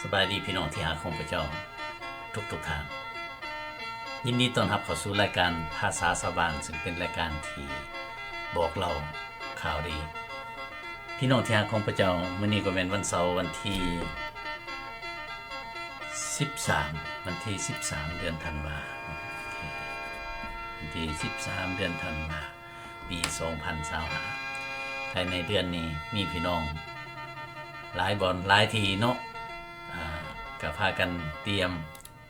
ສະບາຍດີພີ່ນ້ອງທີ່ຮັກຂອງພະເຈົ້າທຸກໆທ່ານ. ຍິນດີຕ້ອນຮັບເຂົ້າສູ່ລາຍການພາສາຊາວບ້ານ, ຊຶ່ງເປັນລາຍການທີ່ບອກເລົ່າຂ່າວດີ. ພີ່ນ້ອງທີ່ຮັກຂອງພະເຈົ້າ, ມື້ນີ້ກໍແມ່ນວັນເສົາ ວັນທີສິບສາມ, ວັນທີສິບສາມ ເດືອນທັນວາ, ວັນທີສິບສາມ ເດືອນທັນວາ ປີສອງພັນຊາວຫ້າ. ພາຍໃນເດືອນນີ້ມີພີ່ນ້ອງຫຼາຍບ່ອນຫຼາຍທີ່ເນາະ, ອາ ກໍພາກັນຕຽມ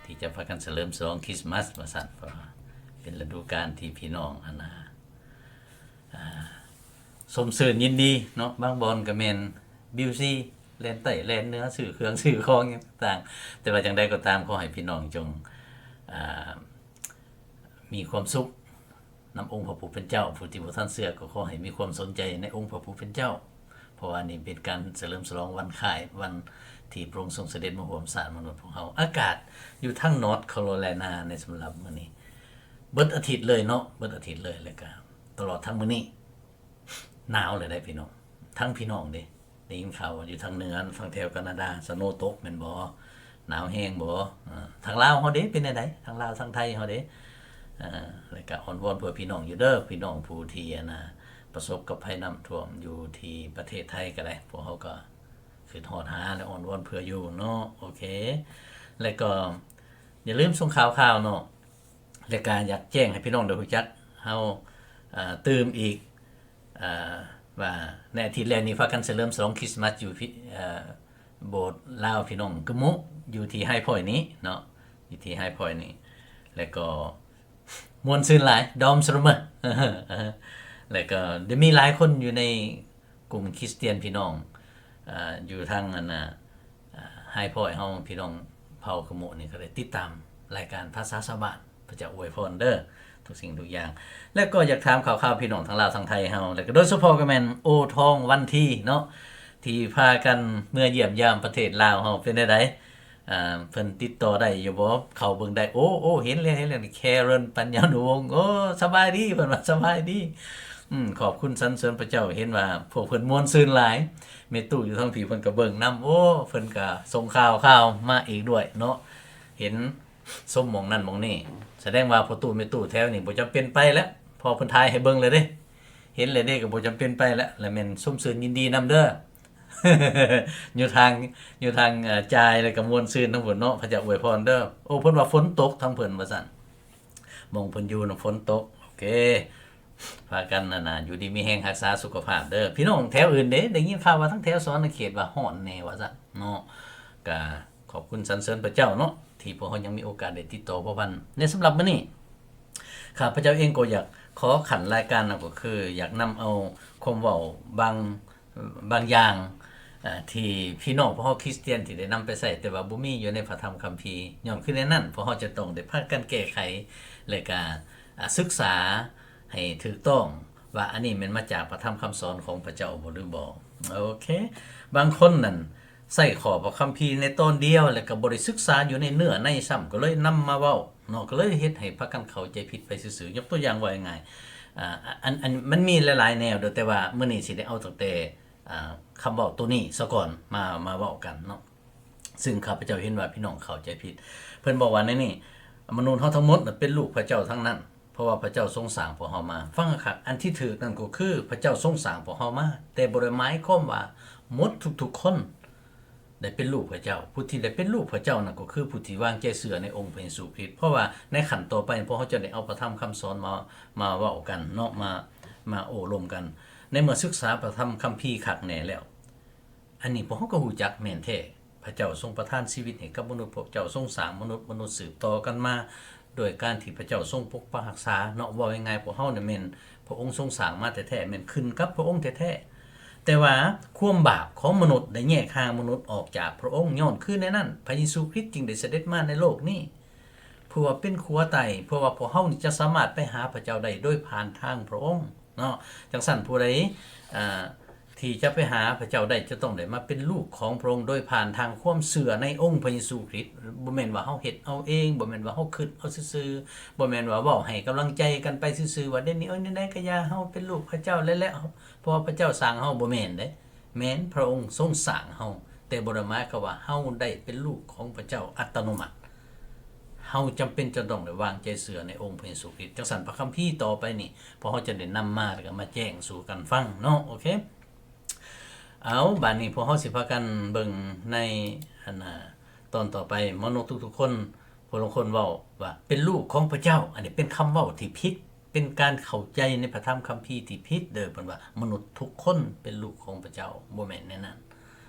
ທີ່ຈະພາກັນສະເຫຼີມສະຫຼອງຄຣິສມາສວ່າຊັ້ນ, ເພາະວ່າເປັນລະດູການທີ່ພີ່ນ້ອງ ອັນນ່າ ອາ ຊົມຊື່ນຍິນດີເນາະ. ບາງບ່ອນກໍແມ່ນບິວຊີ ແລ່ນໃຕ້ແລ່ນເໜືອ ຊື້ເຄື່ອງຊື້ຂອງຫຍັງຕ່າງໆ. ແຕ່ວ່າຈັ່ງໃດກໍຕາມ, ຂໍໃຫ້ພີ່ນ້ອງຈົ່ງ ອາ ມີຄວາມສຸກນຳອົງພະຜູ້ເປັນເຈົ້າ. ຜູ້ທີ່ບໍ່ທັນເຊື່ອກໍຂໍໃຫ້ມີຄວາມສົນໃຈໃນອົງພະຜູ້ເປັນເຈົ້າ, ເພາະວ່ານີ້ເປັນການສະເຫຼີມສະຫຼອງວັນຄ້າຍວັນທີ່ພະອົງຊົງສະເດັດມາຮ່ວມຊາດມະນຸດພວກເຮົາ. ອາກາດຢູ່ທາງ North Carolina ໃນສຳລັບມື້ນີ້ ເບິດອາທິດເລີຍເນາະ, ເບິດອາທິດເລີຍ, ແລ້ວກະຕະຫຼອດທັງມື້ນີ້ ໜາວເລີຍໄດ໋ພີ່ນ້ອງ. ທັງພີ່ນ້ອງເດ້ ໄດ້ຍິນຂ່າວວ່າຢູ່ທາງເໜືອ ທາງແຖວການາດາ ສະໂນຕົກແມ່ນບໍ່? ໜາວແຮງບໍ່? ເອີ ທາງລາວເຮົາເດ້ ເປັນແນວໃດ? ທາງລາວ ທາງໄທເຮົາເດ້? ເອີ ແລ້ວກະອ້ອນວອນເພື່ອພີ່ນ້ອງຢູ່ເດີ, ພີ່ນ້ອງຜູ້ທີ່ ອັນນ່າ ປະສົບກັບໄພນ້ຳຖ້ວມຢູ່ທີ່ປະເທດໄທກໍໄດ້, ພວກເຮົາກໍຄິດຮອດຫາ ແລະ ອ້ອນວອນເພື່ອຢູ່ເນາະ. ໂອເຄ ແລ້ວກໍຢ່າລືມສົ່ງຂ່າວໆເນາະ. ແລະກະຢາກແຈ້ງໃຫ້ພີ່ນ້ອງໄດ້ຮູ້ຈັກເຮົາ ເອີ ຕື່ມອີກ ເອີ ວ່າໃນອາທິດແລ້ວນີ້ພາກັນສະເຫຼີມສະຫຼອງຄຣິສມາສຢູ່ ເອີ ໂບດລາວພີ່ນ້ອງກະມຸ ຢູ່ທີ່ High Point ນີ້ເນາະ, ຢູ່ທີ່ High Point ນີ້ ແລະກໍມ່ວນຊື່ນຫຼາຍ Dom Summer ແລະກໍໄດ້ມີຫຼາຍຄົນຢູ່ໃນ ກຸ່ມຄຣິສຕຽນພີ່ນ້ອງ ເອີ ຢູ່ທາງ ອັນນ່າ ເອີ High Point ເຮົາ ພີ່ນ້ອງເຜົ່າຂະໂມະນີ້ກໍໄດ້ຕິດຕາມລາຍການພາສາຊາວບ້ານ. ພະເຈົ້າອວຍພອນເດີ ທຸກສິ່ງທຸກຢ່າງ. ແລ້ວກໍຢາກຖາມຂ່າວໆພີ່ນ້ອງທັງລາວທັງໄທເຮົາ, ແລ້ວກໍໂດຍສະເພາະກໍແມ່ນໂອທອງວັນທີເນາະ ທີ່ພາກັນເມືອຢ້ຽມຢາມປະເທດລາວເຮົາ ເປັນແນວໃດ? ອ່າ ເພິ່ນຕິດຕໍ່ໄດ້ຢູ່ບໍ່? ເຂົ້າເບິ່ງໄດ້. ໂອ້ ໂອ້ ເຫັນແລ້ວ ເຫັນແລ້ວ Karen ປັນຍານຸວົງ. ໂອ້ ສະບາຍດີ ເພິ່ນວ່າສະບາຍດີ. ອືມ ຂອບຄຸນສັນເສີນພະເຈົ້າ ເຫັນວ່າພວກເພິ່ນມ່ວນຊື່ນຫຼາຍ. ແມ່ຕູ້ຢູ່ທາງພີ້ເພິ່ນກໍເບິ່ງນຳ. ໂອ້ ເພິ່ນກໍສົ່ງຂ່າວ ຂ່າວມາອີກດ້ວຍເນາະ. ເຫັນຊົມໝ່ອງນັ້ນໝ່ອງນີ້ ສະແດງວ່າພໍ່ຕູ້ແມ່ຕູ້ແຖວນີ້ບໍ່ຈຳເປັນໄປແລ້ວ ເພາະເພິ່ນຖ່າຍໃຫ້ເບິ່ງແລ້ວເດ້. ເຫັນແລ້ວເດ້ ກໍບໍ່ຈຳເປັນໄປແລ້ວ. ແລະແມ່ນຊົມຊື່ນຍິນດີນຳເດີ. ຢູ່ທາງ ຢູ່ທາງ ເອີ ຈ່າຍ ແລ້ວກໍມ່ວນຊື່ນທັງພຸ້ນເນາະ. ພະເຈົ້າອວຍພອນເດີ. ໂອ້ ເພິ່ນວ່າຝົນຕົກທາງເພິ່ນວ່າຊັ້ນ. ໝ່ອງເພິ່ນຢູ່ນະຝົນຕົກ. ໂອເຄ ພາກັນ ອັນນ່າ ຢູ່ດີມີແຮງ ຮັກສາສຸຂະພາບເດີ. ພີ່ນ້ອງແຖວອື່ນເດ ໄດ້ຍິນຂ່າວວ່າທາງແຖວສະຫວັນນະເຂດວ່າຮ້ອນແດ່ວ່າຊັ້ນເນາະ. ກະຂອບຄຸນສັນເສີນພະເຈົ້າເນາະ ທີ່ພວກເຮົາຍັງມີໂອກາດໄດ້ຕິດຕໍ່ພົວພັນ. ໃນສຳລັບມື້ນີ້ ຂ້າພະເຈົ້າເອງກໍຢາກຂໍຂັ້ນລາຍການນຳ ກໍຄືຢາກນຳເອົາຄວາມເວົ້າບາງ ບາງຢ່າງ ເອີ ທີ່ພີ່ນ້ອງພວກເຮົາຄຣິສຕຽນທີ່ໄດ້ນຳໄປໃຊ້ ແຕ່ວ່າບໍ່ມີຢູ່ໃນພະທຳຄຳພີ. ຍ້ອນຄືແນວນັ້ນ ພວກເຮົາຈະຕ້ອງໄດ້ພາກັນແກ້ໄຂ ແລະກະ ອາ ສຶກສາໃຫ້ຖືກຕ້ອງວ່າອັນນີ້ແມ່ນມາຈາກພະທຳຄຳສອນຂອງພະເຈົ້າບໍ່ ຫຼືບໍ່. ໂອເຄ ບາງຄົນນັ້ນໃຊ້ຂໍ້ພະຄຳພີໃນຕອນດຽວ ແລະກະບໍ່ໄດ້ສຶກສາຢູ່ໃນເນື້ອໃນຊ້ຳ ກໍເລີຍນຳມາເວົ້າເນາະ ກໍເລີຍເຮັດໃຫ້ພາກັນເຂົ້າໃຈຜິດໄປຊື່ໆ. ຍົກຕົວຢ່າງວ່າງ່າຍໆ ອາ ອັນ ອັນ ມັນມີຫຼາຍໆແນວເດີ ແຕ່ວ່າມື້ນີ້ຊິໄດ້ເອົາຕັ້ງແຕ່ ອ່າ ຄຳເວົ້າໂຕນີ້ສາກ່ອນ ມາ ມາເວົ້າກັນເນາະ. ຊຶ່ງຂ້າພະເຈົ້າເຫັນວ່າພີ່ນ້ອງເຂົ້າໃຈຜິດ. ເພິ່ນບອກວ່າໃນນີ້ ມະນຸດເຮົາທັງໝົດນະເປັນລູກພະເຈົ້າທັງນັ້ນ, ເພາະວ່າພະເຈົ້າຊົງສ້າງພວກເຮົາມາ. ຟັງຄັກໆ, ອັນທີ່ຖືກນັ້ນກໍຄືພະເຈົ້າຊົງສ້າງພວກເຮົາມາ, ແຕ່ບໍ່ໄດ້ໝາຍຄວາມວ່າໝົດທຸກໆຄົນໄດ້ເປັນລູກພະເຈົ້າ. ຜູ້ທີ່ໄດ້ເປັນລູກພະເຈົ້ານັ້ນກໍຄືຜູ້ທີ່ວາງໃຈເຊື່ອໃນອົງພະເຢຊູຄຣິດ. ເພາະວ່າໃນຂັ້ນຕໍ່ໄປ ພວກເຮົາຈະໄດ້ເອົາພະທຳຄຳສອນມາ ມາເວົ້າກັນເນາະ, ມາ ມາໂອ້ລົມກັນ. ໃນເມື່ອສຶກສາພະທຳຄຳພີຄັກແນ່ແລ້ວ, ອັນນີ້ພວກເຮົາກໍຮູ້ຈັກແມ່ນແທ້. ພະເຈົ້າຊົງປະທານຊີວິດໃຫ້ກັບມະນຸດ, ພວກເຈົ້າຊົງສ້າງມະນຸດ, ມະນຸດສືບຕໍ່ກັນມາໂດຍການທີ່ພະເຈົ້າຊົງປົກປັກຮັກສາເນາະ. ເວົ້າງ່າຍໆ ພວກເຮົານີ້ແມ່ນພະອົງຊົງສ້າງມາແທ້ໆ, ແມ່ນຂຶ້ນກັບພະອົງແທ້ໆ. ແຕ່ວ່າຄວາມບາບຂອງມະນຸດໄດ້ແຍກຫ່າງມະນຸດອອກຈາກພະອົງ, ຍ້ອນຄືແນວນັ້ນ ພະເຢຊູຄຣິດຈຶ່ງໄດ້ສະເດັດມາໃນໂລກນີ້ ເພື່ອເປັນຂົວໄຕ, ເພື່ອວ່າພວກເຮົານີ້ຈະສາມາດໄປຫາພະເຈົ້າໄດ້ໂດຍຜ່ານທາງພະອົງເນາະ. ຈັ່ງຊັ້ນ ຜູ້ໃດ ເອີ ທີ່ຈະໄປຫາພະເຈົ້າໄດ້ ຈະຕ້ອງໄດ້ມາເປັນລູກຂອງພະອົງໂດຍຜ່ານທາງຄວາມເຊື່ອໃນອົງພະເຢຊູຄຣິດ. ບໍ່ແມ່ນວ່າເຮົາເຮັດເອົາເອງ, ບໍ່ແມ່ນວ່າເຮົາຄິດເອົາຊື່ໆ, ບໍ່ແມ່ນວ່າເວົ້າໃຫ້ກຳລັງໃຈກັນໄປຊື່ໆ ວ່າດຽວນີ້ ໂອ້ຍ ແນວໃດກໍຢ່າ, ເຮົາເປັນລູກພະເຈົ້າແລ້ວ ເພາະວ່າພະເຈົ້າສ້າງເຮົາ. ບໍ່ແມ່ນເດ້. ແມ່ນພະອົງຊົງສ້າງເຮົາ ແຕ່ບໍ່ໄດ້ໝາຍຄວາມວ່າເຮົາໄດ້ເປັນລູກຂອງພະເຈົ້າອັດຕະໂນມັດ. ເຮົາຈຳເປັນຈະຕ້ອງໄດ້ວາງໃຈເຊື່ອໃນອົງພະເຢຊູຄຣິດ. ຈັ່ງຊັ້ນ ພະຄຳພີຕໍ່ໄປນີ້ ພວກເຮົາຈະໄດ້ນຳມາ ແລ້ວກໍມາແຈ້ງສູ່ກັນຟັງເນາະ. ໂອເຄ ເອົາ ບາດນີ້ພວກເຮົາຊິພາກັນເບິ່ງໃນ ອັນ ອາ ຕອນຕໍ່ໄປ. ມະນຸດທຸກໆຄົນ ຜູ້ລາງຄົນເວົ້າວ່າເປັນລູກຂອງພະເຈົ້າ. ອັນນີ້ເປັນຄຳເວົ້າທີ່ຜິດ, ເປັນການເຂົ້າໃຈໃນພະທຳຄຳພີທີ່ຜິດເດີ້. ເພິ່ນວ່າມະນຸດທຸກຄົນເປັນລູກຂອງພະເຈົ້າ, ບໍ່ແມ່ນແນວນັ້ນ.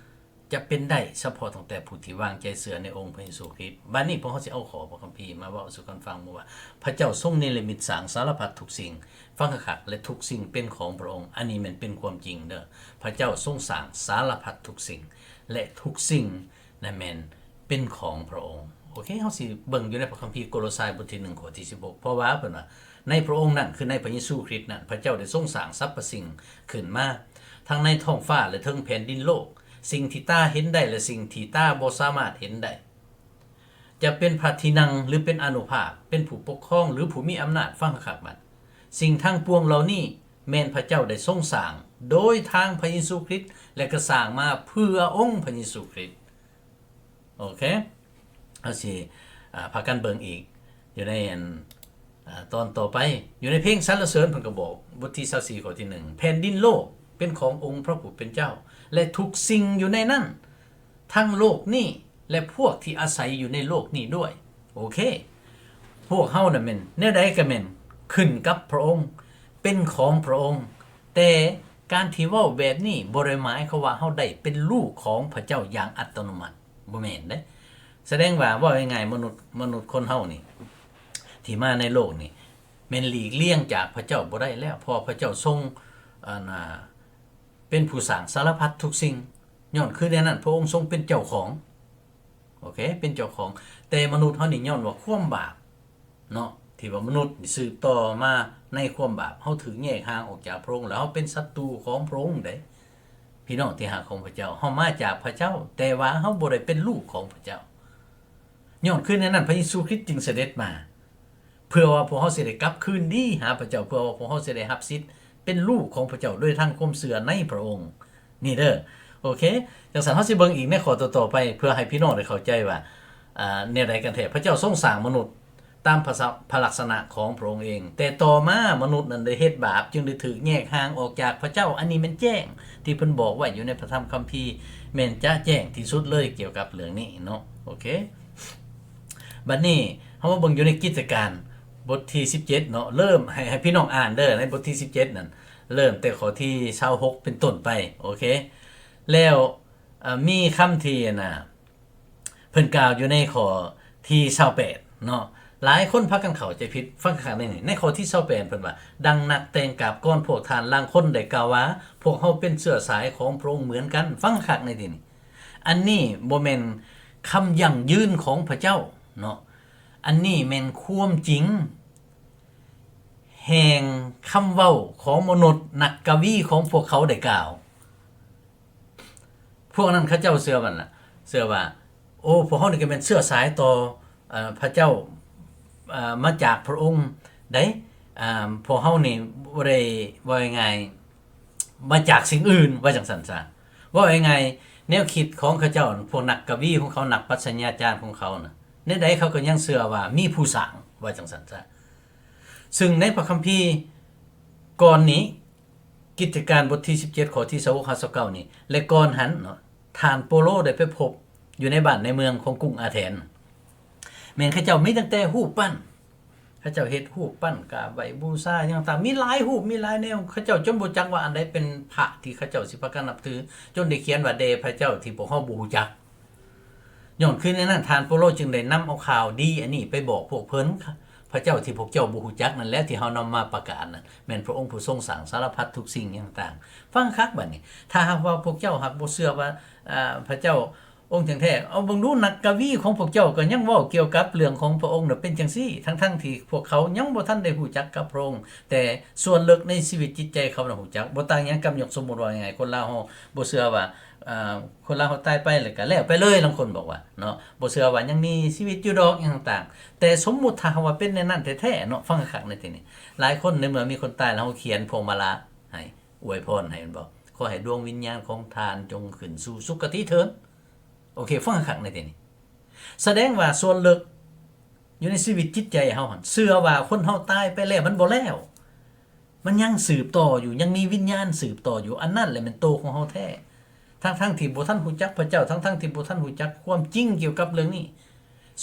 ຈະເປັນໄດ້ສະເພາະຕັ້ງແຕ່ຜູ້ທີ່ວາງໃຈເຊື່ອໃນອົງພະເຢຊູຄຣິດ. ບາດນີ້ພວກເຮົາຊິເອົາຂໍ້ພະຄຳພີມາເວົ້າສູ່ກັນຟັງວ່າ ພະເຈົ້າຊົງເນລະມິດສ້າງສາລະພັດທຸກສິ່ງ. ຟັງຄັກໆ ແລະ ທຸກສິ່ງເປັນຂອງພະອົງ. ອັນນີ້ແມ່ນເປັນຄວາມຈິງເດີ້. ພະເຈົ້າຊົງສ້າງສາລະພັດທຸກສິ່ງ ແລະ ທຸກສິ່ງນັ້ນແມ່ນເປັນຂອງພະອົງ. ໂອເຄ ເຮົາຊິເບິ່ງຢູ່ໃນພະຄຳພີໂກໂລຊາຍບົດທີໜຶ່ງ ຂໍ້ທີສິບຫົກ ເພາະວ່າເພິ່ນວ່າ ໃນພະອົງນັ້ນ ຄືໃນພະເຢຊູຄຣິດນັ້ນ ພະເຈົ້າໄດ້ຊົງສ້າງສັບພະສິ່ງຂຶ້ນມາ ທັງໃນທ້ອງຟ້າ ແລະ ເທິງແຜ່ນດິນໂລກ. ສິ່ງທີ່ຕາເຫັນໄດ້ ແລະ ສິ່ງທີ່ຕາບໍ່ສາມາດເຫັນໄດ້ ຈະເປັນພະທີ່ນັ່ງ ຫຼື ເປັນອານຸພາບ ເປັນຜູ້ປົກຄອງ ຫຼື ຜູ້ມີອຳນາດ. ຟັງຄັກໆ ບັດ ສິ່ງທັງປວງເຫຼົ່ານີ້ແມ່ນພະເຈົ້າໄດ້ຊົງສ້າງໂດຍທາງພະເຢຊູຄຣິດ ແລະ ກໍສ້າງມາເພື່ອອົງພະເຢຊູຄຣິດ. ໂອເຄ ເຮົາຊິ ອາ ພາກັນເບິ່ງອີກຢູ່ໃນ ອັນ ອາ ຕອນຕໍ່ໄປ. ຢູ່ໃນເພງສັນລະເສີນ ເພິ່ນກໍບອກ ບົດທີຊາວສີ່ ຂໍ້ທີໜຶ່ງ ແຜ່ນດິນໂລກເປັນຂອງອົງພະຜູ້ເປັນເຈົ້າ ແລະ ທຸກສິ່ງຢູ່ໃນນັ້ນ ທັງໂລກນີ້ ແລະ ພວກທີ່ອາໄສຢູ່ໃນໂລກນີ້ດ້ວຍ. ໂອເຄ ພວກເຮົານະແມ່ນແນວໃດກໍແມ່ນຂຶ້ນກັບພະອົງ ເປັນຂອງພະອົງ. ແຕ່ການທີ່ເວົ້າແບບນີ້ບໍ່ໄດ້ໝາຍຄວາມວ່າເຮົາໄດ້ເປັນລູກຂອງພະເຈົ້າຢ່າງອັດຕະໂນມັດ, ບໍ່ແມ່ນເດ້. ສະແດງວ່າ ເວົ້າງ່າຍໆ ມະນຸດ ມະນຸດຄົນເຮົານີ້ ທີ່ມາໃນໂລກນີ້ ແມ່ນຫຼີກລ່ຽງຈາກພະເຈົ້າບໍ່ໄດ້ແລ້ວ, ເພາະວ່າພະເຈົ້າຊົງ ອັນ ອາ ເປັນຜູ້ສ້າງສາລະພັດທຸກສິ່ງ. ຍ້ອນຄືແນວນັ້ນ ພະອົງຊົງເປັນເຈົ້າຂອງ. ໂອເຄ ເປັນເຈົ້າຂອງ. ແຕ່ມະນຸດເຮົານີ້ ຍ້ອນວ່າຄວາມບາບເນາະ ທີ່ວ່າມະນຸດນີ້ສືບຕໍ່ມາໃນຄວາມບາບ, ເຮົາຖືກແຍກຫ່າງອອກຈາກພະອົງ ແລ້ວເຮົາເປັນສັດຕູຂອງພະອົງເດ້. ພີ່ນ້ອງທີ່ຮັກຂອງພະເຈົ້າ, ເຮົາມາຈາກພະເຈົ້າ, ແຕ່ວ່າເຮົາບໍ່ໄດ້ເປັນລູກຂອງພະເຈົ້າ. ຍ້ອນຄືແນວນັ້ນ ພະເຢຊູຄຣິດຈຶ່ງສະເດັດມາ ເພື່ອວ່າພວກເຮົາຊິໄດ້ກັບຄືນດີຫາພະເຈົ້າ, ເພື່ອວ່າພວກເຮົາຊິໄດ້ຮັບສິດເປັນລູກຂອງພະເຈົ້າໂດຍທາງຄວາມເຊື່ອໃນພະອົງນີ້ເດີ້. ໂອເຄ ຈັ່ງຊັ້ນເຮົາຊິເບິ່ງອີກໃນຂໍ້ຕໍ່ໆໄປ ເພື່ອໃຫ້ພີ່ນ້ອງໄດ້ເຂົ້າໃຈວ່າ ອາ ແນວໃດກັນແທ້. ພະເຈົ້າຊົງສ້າງມະນຸດຕາມພະສະ ພະລັກສະນະຂອງພະອົງເອງ, ແຕ່ຕໍ່ມາມະນຸດນັ້ນໄດ້ເຮັດບາບ ຈຶ່ງໄດ້ຖືກແຍກຫ່າງອອກຈາກພະເຈົ້າ. ອັນນີ້ແມ່ນແຈ້ງ ທີ່ເພິ່ນບອກໄວ້ຢູ່ໃນພະທຳຄຳພີ ແມ່ນຈະແຈ້ງທີ່ສຸດເລີຍກ່ຽວກັບເລື່ອງນີ້ເນາະ. ໂອເຄ ບັດນີ້ເຮົາມາເບິ່ງຢູ່ໃນກິດຈະການບົດທີສິບເຈັດເນາະ, ເລີ່ມໃຫ້ ໃຫ້ພີ່ນ້ອງອ່ານເດີ້ ໃນບົດທີສິບເຈັດນັ້ນ ເລີ່ມແຕ່ຂໍ້ທີຊາວຫົກເປັນຕົ້ນໄປ. ໂອເຄ ແລ້ວ ເອີ ມີຄຳທີ່ ອັນນ່າ ເພິ່ນກ່າວຢູ່ໃນຂໍ້ທີຊາວແປດເນາະ, ຫຼາຍຄົນພາກັນເຂົ້າໃຈຜິດ. ຟັງຄັກໆ ໃນນີ້ ໃນຂໍ້ທີຊາວແປດ ເພິ່ນວ່າ ດັ່ງນັກແຕ່ງກາບກ່ອນພວກທ່ານລາງຄົນໄດ້ກ່າວວ່າ ພວກເຮົາເປັນເຊື້ອສາຍຂອງພະອົງເໝືອນກັນ. ຟັງຄັກໃນທີ່ນີ້ ອັນນີ້ບໍ່ແມ່ນຄຳຢັ້ງຢືນຂອງພະເຈົ້າເນາະ, ອັນນີ້ແມ່ນຄວາມຈິງແຫ່ງຄຳເວົ້າຂອງມະນຸດ ນັກກະວີຂອງພວກເຂົາໄດ້ກ່າວ. ພວກນັ້ນເຂົາເຈົ້າເຊື່ອວ່ານະ ເຊື່ອວ່າ ໂອ້ ພວກເຮົານີ້ກໍແມ່ນເຊື້ອສາຍຕໍ່ ເອີ ພະເຈົ້າ ເອີ ມາຈາກພະອົງໃດ໋. ອາ ພວກເຮົານີ້ບໍ່ໄດ້ ເວົ້າງ່າຍໆ ມາຈາກສິ່ງອື່ນ ວ່າຈັ່ງຊັ້ນຊະ. ເວົ້າງ່າຍໆ ແນວຄິດຂອງເຂົາເຈົ້າ ພວກນັກກະວີຂອງເຂົາ ນັກປັດຊະຍາຈານຂອງເຂົານະ ແນວໃດເຂົາກໍຍັງເຊື່ອວ່າມີຜູ້ສ້າງ ວ່າຈັ່ງຊັ້ນຊະ. ຊຶ່ງໃນພະຄຳພີກ່ອນນີ້ ກິດຈະການບົດທີສິບເຈັດ ຂໍ້ທີຊາວຫົກຫາຊາວເກົ້ານີ້ ແລະ ກ່ອນຫັ້ນເນາະ ທ່ານເປໂລໄດ້ໄປພົບຢູ່ໃນບ້ານໃນເມືອງຂອງກຸງອາແທນ, ແມ່ນເຂົາເຈົ້າມີຕັ້ງແຕ່ຮູບປັ້ນ, ເຂົາເຈົ້າເຮັດຮູບປັ້ນກາບໄຫວ້ບູຊາຫຍັງຕ່າງ, ມີຫຼາຍຮູບ ມີຫຼາຍແນວ, ເຂົາເຈົ້າຈົນບໍ່ຈັກວ່າອັນໃດເປັນພະທີ່ເຂົາເຈົ້າຊິພາກັນນັບຖື, ຈົນໄດ້ຂຽນວ່າ ແດ່ພະເຈົ້າທີ່ພວກເຮົາບໍ່ຮູ້ຈັກ. ຍ້ອນຄືແນວນັ້ນ ທ່ານເປາໂລຈຶ່ງໄດ້ນຳເອົາຂ່າວດີອັນນີ້ໄປບອກພວກເພິ່ນ. ພະເຈົ້າທີ່ພວກເຈົ້າບໍ່ຮູ້ຈັກນັ້ນແຫຼະ ທີ່ເຮົານຳມາປະກາດນັ້ນ ແມ່ນພະອົງຜູ້ຊົງສ້າງສາລະພັດທຸກສິ່ງຫຍັງຕ່າງ. ຟັງຄັກບັດນີ້, ຖ້າຫາກວ່າພວກເຈົ້າຫາກບໍ່ເຊື່ອວ່າ ອາ ພະເຈົ້າອົງແທ້ໆ, ເອົາເບິ່ງດູ, ນັກກະວີຂອງພວກເຈົ້າກໍຍັງເວົ້າກ່ຽວກັບເລື່ອງຂອງພະອົງນະເປັນຈັ່ງຊີ້, ທັງໆທີ່ພວກເຂົາຍັງບໍ່ທັນໄດ້ຮູ້ຈັກກັບພະອົງ, ແຕ່ສ່ວນເລິກໃນຊີວິດຈິດໃຈເຂົານະຮູ້ຈັກ. ບໍ່ຕ່າງຫຍັງກັບ ຍົກສົມມຸດວ່າງ່າຍໆ, ຄົນລາວເຮົາບໍ່ເຊື່ອວ່າ ອາ ຄົນລາວເຮົາຕາຍໄປແລ້ວກໍແລ້ວໄປເລີຍ, ລາງຄົນບອກວ່າເນາະ, ບໍ່ເຊື່ອວ່າຍັງມີຊີວິດຢູ່ດອກ ຫຍັງຕ່າງ. ແຕ່ສົມມຸດຖ້າຫາກວ່າເປັນແນວນັ້ນແທ້ໆເນາະ, ຟັງຄັກໆໃນທີ່ນີ້, ຫຼາຍຄົນໃນເມື່ອມີຄົນຕາຍແລ້ວ ເຮົາຂຽນພວງມາລາໃຫ້, ອວຍພອນໃຫ້ ແມ່ນບໍ່? ຂໍໃຫ້ດວງວິນຍານຂອງທ່ານຈົ່ງຂຶ້ນສູ່ສຸຄະຕິເຖີ້ນ. ໂອເຄ, ຟັງຄັກໆ ໃນທີ່ນີ້ ສະແດງວ່າສ່ວນເລິກຢູ່ໃນຊີວິດຈິດໃຈເຮົາຫັ້ນ ເຊື່ອວ່າຄົນເຮົາຕາຍໄປແລ້ວ ມັນບໍ່ແລ້ວ, ມັນຍັງສືບຕໍ່ຢູ່, ຍັງມີວິນຍານສືບຕໍ່ຢູ່. ອັນນັ້ນແຫຼະແມ່ນໂຕຂອງເຮົາແທ້, ທັງໆທີ່ບໍ່ທັນຮູ້ຈັກພະເຈົ້າ, ທັງໆທີ່ບໍ່ທັນຮູ້ຈັກຄວາມຈິງກ່ຽວກັບເລື່ອງນີ້.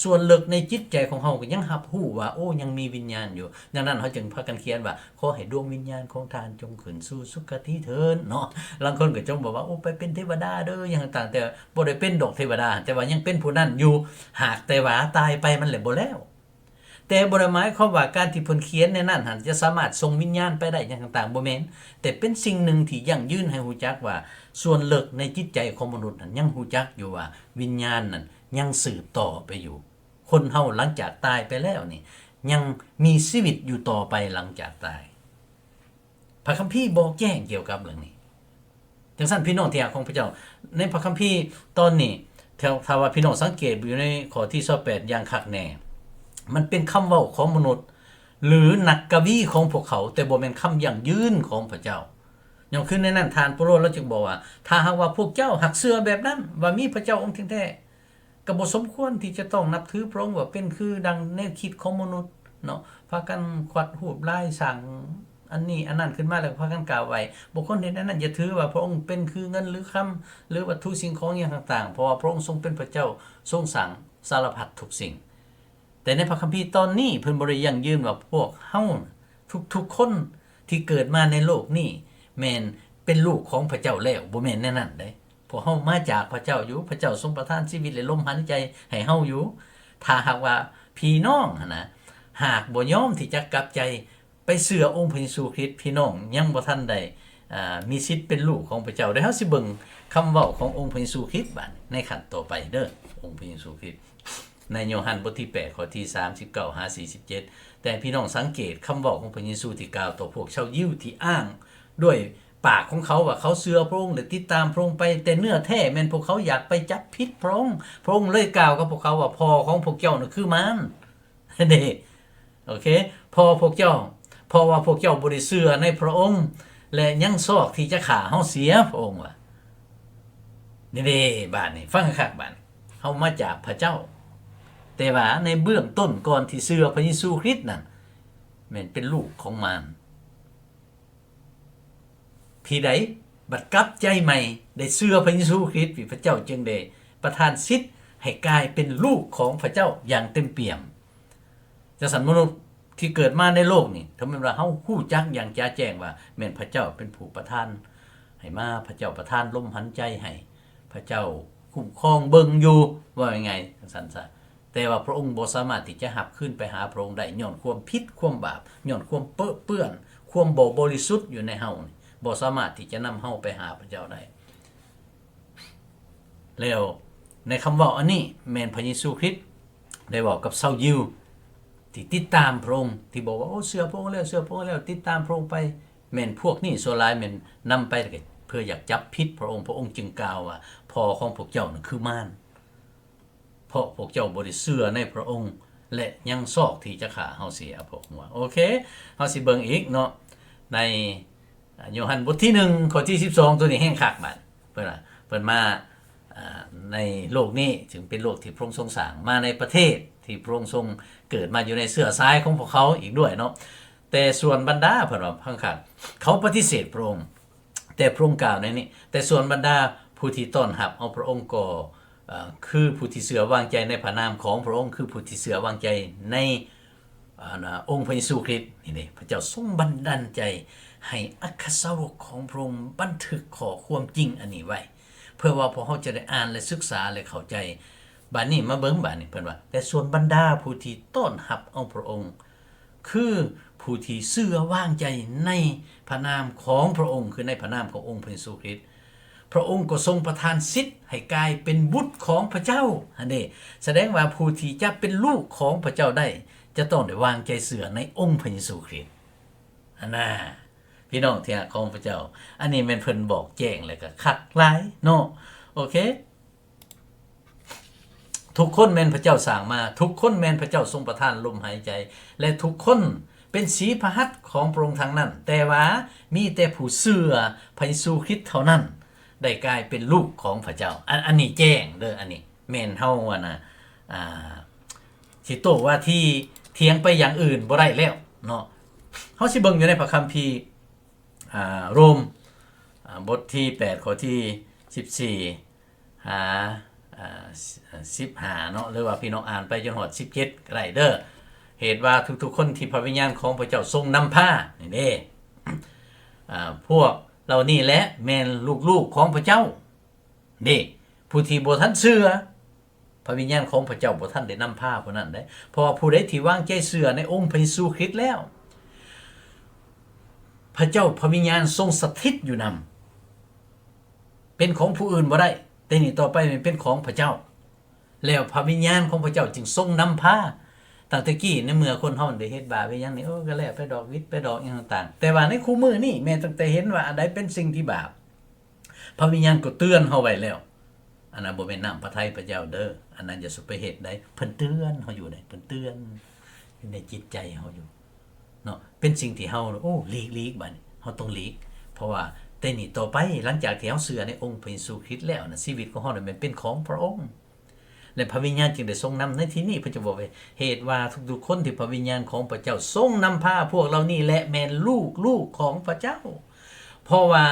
ສ່ວນເລິກໃນຈິດໃຈຂອງເຮົາກໍຍັງຮັບຮູ້ວ່າ ໂອ້ ຍັງມີວິນຍານຢູ່. ດັ່ງນັ້ນເຮົາຈຶ່ງພາກັນຂຽນວ່າ ຂໍໃຫ້ດວງວິນຍານຂອງທ່ານຈົ່ງຂຶ້ນສູ່ສຸຄະຕິເທີ້ນເນາະ. ລາງຄົນກໍຈົ່ງບອກວ່າ ໂອ້ ໄປເປັນເທວະດາເດີ ຫຍັງຕ່າງໆ, ແຕ່ບໍ່ໄດ້ເປັນດອກເທວະດາ, ແຕ່ວ່າຍັງເປັນຜູ້ນັ້ນຢູ່, ຫາກແຕ່ວ່າຕາຍໄປມັນແຫຼະບໍ່ແລ້ວ. ແຕ່ບໍ່ໄດ້ໝາຍຄວາມວ່າການທີ່ເພິ່ນຂຽນໃນນັ້ນຫັ້ນ ຈະສາມາດສົ່ງວິນຍານໄປໄດ້ຫຍັງຕ່າງໆ, ບໍ່ແມ່ນ, ແຕ່ເປັນສິ່ງໜຶ່ງທີ່ຢັ້ງຢືນໃຫ້ຮູ້ຈັກວ່າ ສ່ວນເລິກໃນຈິດໃຈຂອງມະນຸດນັ້ນຍັງຮູ້ຈັກຢູ່ວ່າ ວິນຍານນັ້ນຍັງສືບຕໍ່ໄປຢູ່. ຄົນເຮົາຫຼັງຈາກຕາຍໄປແລ້ວນີ້ ຍັງມີຊີວິດຢູ່ຕໍ່ໄປຫຼັງຈາກຕາຍ. ພະຄຳພີບອກແຈ້ງກ່ຽວກັບເລື່ອງນີ້. ຈັ່ງຊັ້ນ ພີ່ນ້ອງທີ່ຮັກຂອງພະເຈົ້າ, ໃນພະຄຳພີຕອນນີ້ ຖ້າ ຖ້າວ່າພີ່ນ້ອງສັງເກດຢູ່ໃນຂໍ້ທີຊາວແປດຢ່າງຄັກແນ່, ມັນເປັນຄຳເວົ້າຂອງມະນຸດ ຫຼື ນັກກະວີຂອງພວກເຂົາ, ແຕ່ບໍ່ແມ່ນຄຳຢັ້ງຢືນຂອງພະເຈົ້າ. ຍ້ອນຄືໃນນັ້ນ ທ່ານເປົາໂລລາວຈຶ່ງບອກວ່າ ຖ້າຫາກວ່າພວກເຈົ້າຫາກເຊື່ອແບບນັ້ນ ວ່າມີພະເຈົ້າອົງທ່ຽງແທ້, ກໍບໍ່ສົມຄວນທີ່ຈະຕ້ອງນັບຖືພະອົງວ່າເປັນຄືດັ່ງແນວຄິດຂອງມະນຸດເນາະ, ພາກັນຂວັດຮູບລາຍ ສ້າງອັນນີ້ອັນນັ້ນຂຶ້ນມາ ແລ້ວກໍພາກັນກາບໄຫວ້. ບໍ່ຄວນເຮັດອັນນັ້ນ, ຢ່າຖືວ່າພະອົງເປັນຄືເງິນ ຫຼື ຄຳ ຫຼື ວັດຖຸສິ່ງຂອງຫຍັງຕ່າງໆ, ເພາະວ່າພະອົງຊົງເປັນພະເຈົ້າ, ຊົງສ້າງສາລະພັດທຸກສິ່ງ. ແຕ່ໃນພະຄຳພີຕອນນີ້ ເພິ່ນບໍ່ໄດ້ຢັ້ງຢືນວ່າພວກເຮົາທຸກໆຄົນທີ່ເກີດມາໃນໂລກນີ້ ແມ່ນເປັນລູກຂອງພະເຈົ້າແລ້ວ, ບໍ່ແມ່ນແນວນັ້ນເດ້. ພວກເຮົາມາຈາກພະເຈົ້າຢູ່, ພະເຈົ້າຊົງປະທານຊີວິດ ແລະ ລົມຫາຍໃຈໃຫ້ເຮົາຢູ່. ຖ້າຫາກວ່າພີ່ນ້ອງຫັ້ນນະ ຫາກບໍ່ຍອມທີ່ຈະກັບໃຈໄປເຊື່ອອົງພະເຢຊູຄຣິດ, ພີ່ນ້ອງຍັງບໍ່ທັນໄດ້ ອາ ມີສິດເປັນລູກຂອງພະເຈົ້າ. ແລ້ວເຮົາຊິເບິ່ງຄຳເວົ້າຂອງອົງພະເຢຊູຄຣິດບາດໃນຂັ້ນຕໍ່ໄປເດີ້, ອົງພະເຢຊູຄຣິດ ໃນໂຍຮັນບົດທີແປດ ຂໍ້ທີສາມສິບເກົ້າຫາສີ່ສິບເຈັດ. ແຕ່ພີ່ນ້ອງສັງເກດຄຳເວົ້າຂອງພະເຢຊູທີ່ກ່າວຕໍ່ພວກຊາວຢິວທີ່ອ້າງດ້ວຍປາກຂອງເຂົາວ່າເຂົາເຊື່ອພະອົງ ແລະ ຕິດຕາມພະອົງໄປ, ແຕ່ເນື້ອແທ້ແມ່ນພວກເຂົາຢາກໄປຈັບຜິດພະອົງ. ພະອົງເລີຍກ່າວກັບພວກເຂົາວ່າ ພໍ່ຂອງພວກເຈົ້ານັ້ນຄືມານເດ້. ໂອເຄ, ພໍ່ພວກເຈົ້າ, ເພາະວ່າພວກເຈົ້າບໍ່ໄດ້ເຊື່ອໃນພະອົງ ແລະ ຍັງຊອກທີ່ຈະຂ້າເຮົາເສຍ, ພະອົງວ່າ. ນີ້ເດ້, ບາດນີ້ຟັງຄັກໆ, ບາດນີ້ເຮົາມາຈາກພະເຈົ້າ, ແຕ່ວ່າໃນເບື້ອງຕົ້ນກ່ອນທີ່ເຊື່ອພະເຢຊູຄຣິດນັ້ນ ແມ່ນເປັນລູກຂອງມານ. ທີ່ໃດບັດກັບໃຈໃໝ່ ໄດ້ເຊື່ອພະເຢຊູຄຣິດ, ພະເຈົ້າຈຶ່ງໄດ້ປະທານສິດໃຫ້ກາຍເປັນລູກຂອງພະເຈົ້າຢ່າງເຕັມປ່ຽມ. ຈັ່ງຊັ້ນ ມະນຸດທີ່ເກີດມາໃນໂລກນີ້ ຖ້າແມ່ນວ່າເຮົາຮູ້ຈັກຢ່າງຈະແຈ້ງວ່າ ແມ່ນພະເຈົ້າເປັນຜູ້ປະທານໃຫ້ມາ, ພະເຈົ້າປະທານລົມຫາຍໃຈໃຫ້, ພະເຈົ້າຄຸ້ມຄອງເບິ່ງຢູ່, ເວົ້າງ່າຍໆ ຈັ່ງຊັ້ນຊະ. ແຕ່ວ່າພະອົງບໍ່ສາມາດທີ່ຈະຮັບຄືນໄປຫາພະອົງໄດ້ ຍ້ອນຄວາມຜິດຄວາມບາບ, ຍ້ອນຄວາມເປິເປື້ອນ, ຄວາມບໍ່ບໍລິສຸດຢູ່ໃນເຮົານີ້ ບໍ່ສາມາດທີ່ຈະນຳເຮົາໄປຫາພະເຈົ້າໄດ້. ແລ້ວໃນຄຳເວົ້າອັນນີ້ ແມ່ນພະເຢຊູຄຣິດໄດ້ເວົ້າກັບຊາວຢິວທີ່ຕິດຕາມພະອົງ, ທີ່ບອກວ່າ ໂອ້ ເຊື່ອພະອົງແລ້ວ, ເຊື່ອພະອົງແລ້ວ, ຕິດຕາມພະອົງໄປ. ແມ່ນພວກນີ້ສ່ວນຫຼາຍແມ່ນນຳໄປເພື່ອຢາກຈັບຜິດພະອົງ, ພະອົງຈຶ່ງກ່າວວ່າ ພໍ່ຂອງພວກເຈົ້ານັ້ນຄືມານ. ເພາະພວກເຈົ້າບໍ່ໄດ້ເຊື່ອໃນພະອົງ ແລະ ຍັງຊອກທີ່ຈະຂ້າເຮົາເສຍ. ພວກຫົວ ໂອເຄ, ເຮົາຊິເບິ່ງອີກເນາະ ໃນໂຍຮັນບົດທີໜຶ່ງ ຂໍ້ທີສິບສອງ ໂຕນີ້ແຮງຄັກບາດ. ເພິ່ນວ່າ ເພິ່ນມາ ອາ ໃນໂລກນີ້ ເຊິ່ງເປັນໂລກທີ່ພະອົງຊົງສ້າງ, ມາໃນປະເທດທີ່ພະອົງຊົງເກີດມາຢູ່ໃນເຊື້ອສາຍຂອງພວກເຂົາອີກດ້ວຍເນາະ. ແຕ່ສ່ວນບັນດາ ເພິ່ນວ່າ ພັງຄັກ ເຂົາປະຕິເສດພະອົງ. ແຕ່ພະອົງກ່າວໃນນີ້, ແຕ່ສ່ວນບັນດາຜູ້ທີ່ຕ້ອນຮັບເອົາພະອົງກໍ ເອີ ຄືຜູ້ທີ່ເຊື່ອວາງໃຈໃນພະນາມຂອງພະອົງ, ຄືຜູ້ທີ່ເຊື່ອວາງໃຈໃນ ອັນ ອົງພະເຢຊູຄຣິດ. ນີ້ເດ້ ພະເຈົ້າຊົງບັນດານໃຈໃຫ້ອັກຄະສາວົກຂອງພະອົງບັນທຶກຂໍ້ຄວາມຈິງອັນນີ້ໄວ້ ເພື່ອວ່າພວກເຮົາຈະໄດ້ອ່ານ ແລະ ສຶກສາ ແລະ ເຂົ້າໃຈ. ບາດນີ້ມາເບິ່ງບາດນີ້ ເພິ່ນວ່າ ແຕ່ສ່ວນບັນດາຜູ້ທີ່ຕ້ອນຮັບເອົາພະອົງ ຄືຜູ້ທີ່ເຊື່ອວາງໃຈໃນພະນາມຂອງພະອົງ, ຄືໃນພະນາມຂອງອົງພະເຢຊູຄຣິດ, ພະອົງກໍຊົງປະທານສິດໃຫ້ກາຍເປັນບຸດຂອງພະເຈົ້າຫັ້ນເດ. ສະແດງວ່າຜູ້ທີ່ຈະເປັນລູກຂອງພະເຈົ້າໄດ້ ຈະຕ້ອງໄດ້ວາງໃຈເຊື່ອໃນອົງພະເຢຊູຄຣິດ. ອັນນ່າ ພີ່ນ້ອງທີ່ຮັກຂອງພະເຈົ້າ, ອັນນີ້ແມ່ນເພິ່ນບອກແຈ້ງ ແລະ ກໍຄັກຫຼາຍເນາະ. ໂອເຄ. ທຸກຄົນແມ່ນພະເຈົ້າສ້າງມາ, ທຸກຄົນແມ່ນພະເຈົ້າຊົງປະທານລົມຫາຍໃຈ, ແລະ ທຸກຄົນເປັນສີພະຫັດຂອງພະອົງທັງນັ້ນ, ແຕ່ວ່າມີແຕ່ຜູ້ເຊື່ອພະເຢຊູຄຣິດເທົ່ານັ້ນ ໄດ້ກາຍເປັນລູກຂອງພະເຈົ້າ. ອັນ ອັນນີ້ແຈ້ງເດີ້ ອັນນີ້ແມ່ນເຮົາ ອັນນ່າ ອ່າ ຊິໂຕ້ວ່າທີ ຖຽງໄປຢ່າງອື່ນບໍ່ໄດ້ແລ້ວເນາະ. ເຮົາຊິເບິ່ງຢູ່ໃນພະຄຳພີ ອ່າ ໂຣມ ອ່າ ບົດທີແປດ ຂໍ້ທີສິບສີ່ ຫາ ອ່າ ສິບຫ້າເນາະ ຫຼືວ່າພີ່ນ້ອງອ່ານໄປຈົນຮອດສິບເຈັດກໍໄດ້ເດີ້. ເຫດວ່າທຸກໆຄົນທີ່ພະວິນຍານຂອງພະເຈົ້າຊົງນຳພາ ນີ້ເດ້ ອ່າ ພວກເຫຼົ່ານີ້ແຫຼະແມ່ນລູກໆຂອງພະເຈົ້າເດ້. ຜູ້ທີ່ບໍ່ທັນເຊື່ອ ພະວິນຍານຂອງພະເຈົ້າບໍ່ທັນໄດ້ນຳພາຜູ້ນັ້ນເດ້. ເພາະວ່າຜູ້ໃດທີ່ວາງໃຈເຊື່ອໃນອົງພະເຢຊູຄຣິດແລ້ວ ພະເຈົ້າພະວິນຍານຊົງສະຖິດຢູ່ນຳ ເປັນຂອງຜູ້ອື່ນບໍ່ໄດ້, ແຕ່ນີ້ຕໍ່ໄປແມ່ນເປັນຂອງພະເຈົ້າ. ແລ້ວພະວິນຍານຂອງພະເຈົ້າຈຶ່ງຊົງນຳພາ. ຕັ້ງແຕ່ກີ້ໃນເມື່ອຄົນເຮົາໄດ້ເຮັດບາບເຮັດຫຍັງນີ້ ໂອ້ ກໍແລ້ວໄປດອກ ຜິດໄປດອກ ຫຍັງຕ່າງໆ. ແຕ່ວ່າໃນຄູ່ມື້ນີ້ ແມ່ນຕັ້ງແຕ່ເຫັນວ່າອັນໃດເປັນສິ່ງທີ່ບາບ ພະວິນຍານກໍເຕືອນເຮົາໄວ້ແລ້ວ. ອັນນັ້ນບໍ່ແມ່ນນ້ຳພະໄທພະເຈົ້າເດີ້. ອັນນັ້ນຢ່າສູ່ໄປເຮັດໄດ໋. ເພິ່ນເຕືອນເຮົາຢູ່ໄດ໋. ເພິ່ນເຕືອນຢູ່ໃນຈິດໃຈເຮົາຢູ່ເນາະ. ເປັນສິ່ງທີ່ເຮົາ ໂອ້ ຫຼີກໆ ບາດນີ້ເຮົາຕ້ອງຫຼີກ. ເພາະວ່າແຕ່ນີ້ຕໍ່ໄປ ຫຼັງຈາກທີ່ເຮົາເຊື່ອໃນອົງພະເຢຊູຄຣິດແລ້ວນະ ຊີວິດຂອງເຮົານັ້ນແມ່ນເປັນຂອງພະອົງ. ແລະ ພະວິນຍານຈຶ່ງໄດ້ຊົງນຳໃນທີ່ນີ້. ເພິ່ນຈະບອກວ່າ ເຫດວ່າທຸກໆຄົນທີ່ພະວິນຍານຂອງພະເຈົ້າຊົງນຳພາ ພວກເຫຼົ່ານີ້ແຫຼະແມ່ນລູກໆຂອງພະເຈົ້າ. ເພາະວ່າ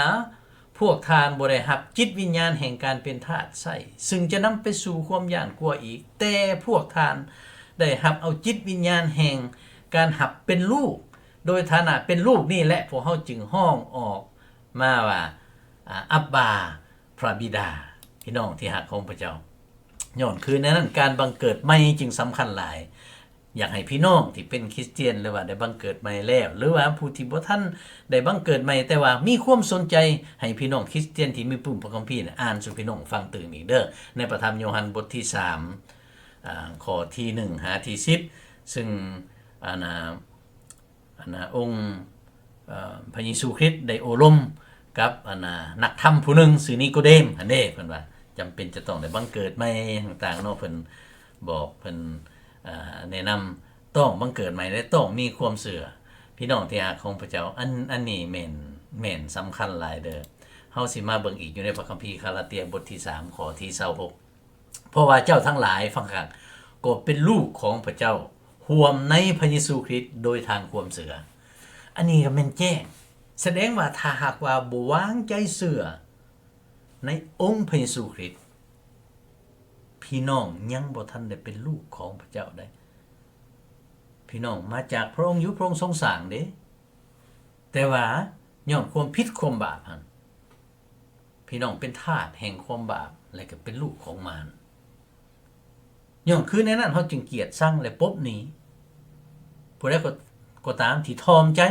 ພວກທ່ານບໍ່ໄດ້ຮັບຈິດວິນຍານແຫ່ງການເປັນທາດໃຊ້ ຊຶ່ງຈະນຳໄປສູ່ຄວາມຢ້ານກົວອີກ, ແຕ່ພວກທ່ານໄດ້ຮັບເອົາຈິດວິນຍານແຫ່ງການຮັບເປັນລູກ, ໂດຍຖານະເປັນລູກນີ້ແຫຼະ ພວກເຮົາຈຶ່ງຮ້ອງອອກມາວ່າ ອາ ອັບບາ ພະບິດາ. ພີ່ນ້ອງທີ່ຮັກຂອງພະເຈົ້າ, ຍ້ອນຄືແນວນັ້ນ ການບັງເກີດໃໝ່ຈຶ່ງສຳຄັນຫຼາຍ. ຢາກໃຫ້ພີ່ນ້ອງທີ່ເປັນຄຣິສຕຽນ ຫຼືວ່າໄດ້ບັງເກີດໃໝ່ແລ້ວ ຫຼືວ່າຜູ້ທີ່ບໍ່ທັນໄດ້ບັງເກີດໃໝ່ ແຕ່ວ່າມີຄວາມສົນໃຈ ໃຫ້ພີ່ນ້ອງຄຣິສຕຽນທີ່ມີປຶ້ມພະຄຳພີ ອ່ານສູ່ພີ່ນ້ອງຟັງຕື່ມອີກເດີ້ ໃນພະທຳໂຍຮັນບົດທີສາມ ອາ ຂໍ້ທີໜຶ່ງຫາທີສິບ ຊຶ່ງ ອັນນ່າ ອັນນ່າ ອົງ ເອີ ພະເຢຊູຄຣິດໄດ້ໂອ້ລົມກັບ ອັນນ່າ ນັກທຳຜູ້ໜຶ່ງຊື່ນິໂກເດມຫັ້ນເດ້. ເພິ່ນວ່າຈຳເປັນຈະຕ້ອງໄດ້ບັງເກີດໃໝ່ຕ່າງໆເນາະ. ເພິ່ນບອກ ເພິ່ນ ເອີ ແນະນຳ ຕ້ອງບັງເກີດໃໝ່ ແລະ ຕ້ອງມີຄວາມເຊື່ອ. ພີ່ນ້ອງທີ່ຮັກຂອງພະເຈົ້າ, ອັນ ອັນນີ້ແມ່ນ ແມ່ນສຳຄັນຫຼາຍເດີ້. ເຮົາຊິມາເບິ່ງອີກຢູ່ໃນພະຄຳພີກາລາເຕຍບົດທີສາມ ຂໍ້ທີຊາວຫົກ ເພາະວ່າເຈົ້າທັງຫຼາຍ ຟັງຄັກ ກໍເປັນລູກຂອງພະເຈົ້າ ຮ່ວມໃນພະເຢຊູຄຣິດໂດຍທາງຄວາມເຊື່ອ. ອັນນີ້ກໍແມ່ນແຈ້ງ, ສະແດງວ່າຖ້າຫາກວ່າບໍ່ວາງໃຈເຊື່ອໃນອົງພະເຢຊູຄຣິດ, ພີ່ນ້ອງຍັງບໍ່ທັນໄດ້ເປັນລູກຂອງພະເຈົ້າໃດ. ພີ່ນ້ອງມາຈາກພະອົງຢູ່, ພະອົງຊົງສ້າງເດ້, ແຕ່ວ່າຍ້ອນຄວາມຜິດຄວາມບາບຫັ້ນ ພີ່ນ້ອງເປັນທາດແຫ່ງຄວາມບາບ ແລະ ກໍເປັນລູກຂອງມານ. ຍ້ອນຄືແນວນັ້ນ ເຮົາຈຶ່ງກຽດຊັງ ແລະ ປົບໜີ. ຜູ້ໃດກໍ ກໍຕາມທີ່ຖ່ອມໃຈ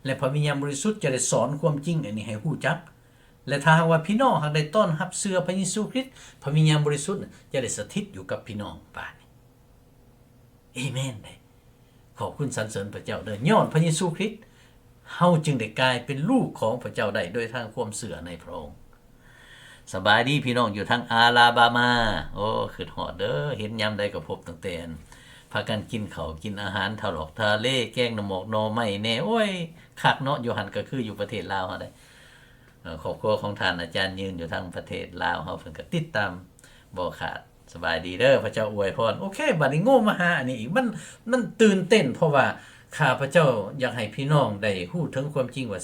ແລະ ພະວິນຍານບໍລິສຸດຈະໄດ້ສອນຄວາມຈິງອັນນີ້ໃຫ້ຮູ້ຈັກ. ແລະ ຖ້າຫາກວ່າພີ່ນ້ອງຫາກໄດ້ຕ້ອນຮັບເຊື່ອພະເຢຊູຄຣິດ, ພະວິນຍານບໍລິສຸດຈະໄດ້ສະຖິດຢູ່ກັບພີ່ນ້ອງ. ບາດນີ້ ເອເມນເດ້. ຂອບຄຸນສັນເສີນພະເຈົ້າເດີ້. ຍ້ອນພະເຢຊູຄຣິດ ເຮົາຈຶ່ງໄດ້ກາຍເປັນລູກຂອງພະເຈົ້າໄດ້ ໂດຍທາງຄວາມເຊື່ອໃນພະອົງ. ສະບາຍດີພີ່ນ້ອງຢູ່ທາງອາລາບາມາ. ໂອ້ ຄຶດຮອດເດີ້. ເຫັນຍາມໃດກໍພົບຕັ້ງແຕ່ ພາກັນກິນເຂົ້າກິນອາຫານ ທະຫຼອກທະເລ, ແກງໜໍ່ໝອກໜໍ່ໄມ້ແດ່. ໂອ້ຍ ຄັກເນາະ. ຢູ່ຫັ້ນກໍຄືຢູ່ປະເທດລາວເຮົາໄດ໋. ເອີ ຄອບຄົວຂອງທ່ານອາຈານຍືນຢູ່ທາງປະເທດລາວເຮົາ ເພິ່ນກໍຕິດຕາມບໍ່ຂາດ. ສະບາຍດີເດີ້, ພະເຈົ້າອວຍພອນ. ໂອເຄ, ບັດນີ້ໂງ່ມາຫາອັນນີ້ອີກ. ມັນ ມັນຕື່ນເຕັ້ນ ເພາະວ່າຂ້າພະເຈົ້າຢາກໃຫ້ພີ່ນ້ອງໄດ້ຮູ້ເຖິງຄວາມຈິງວ່າ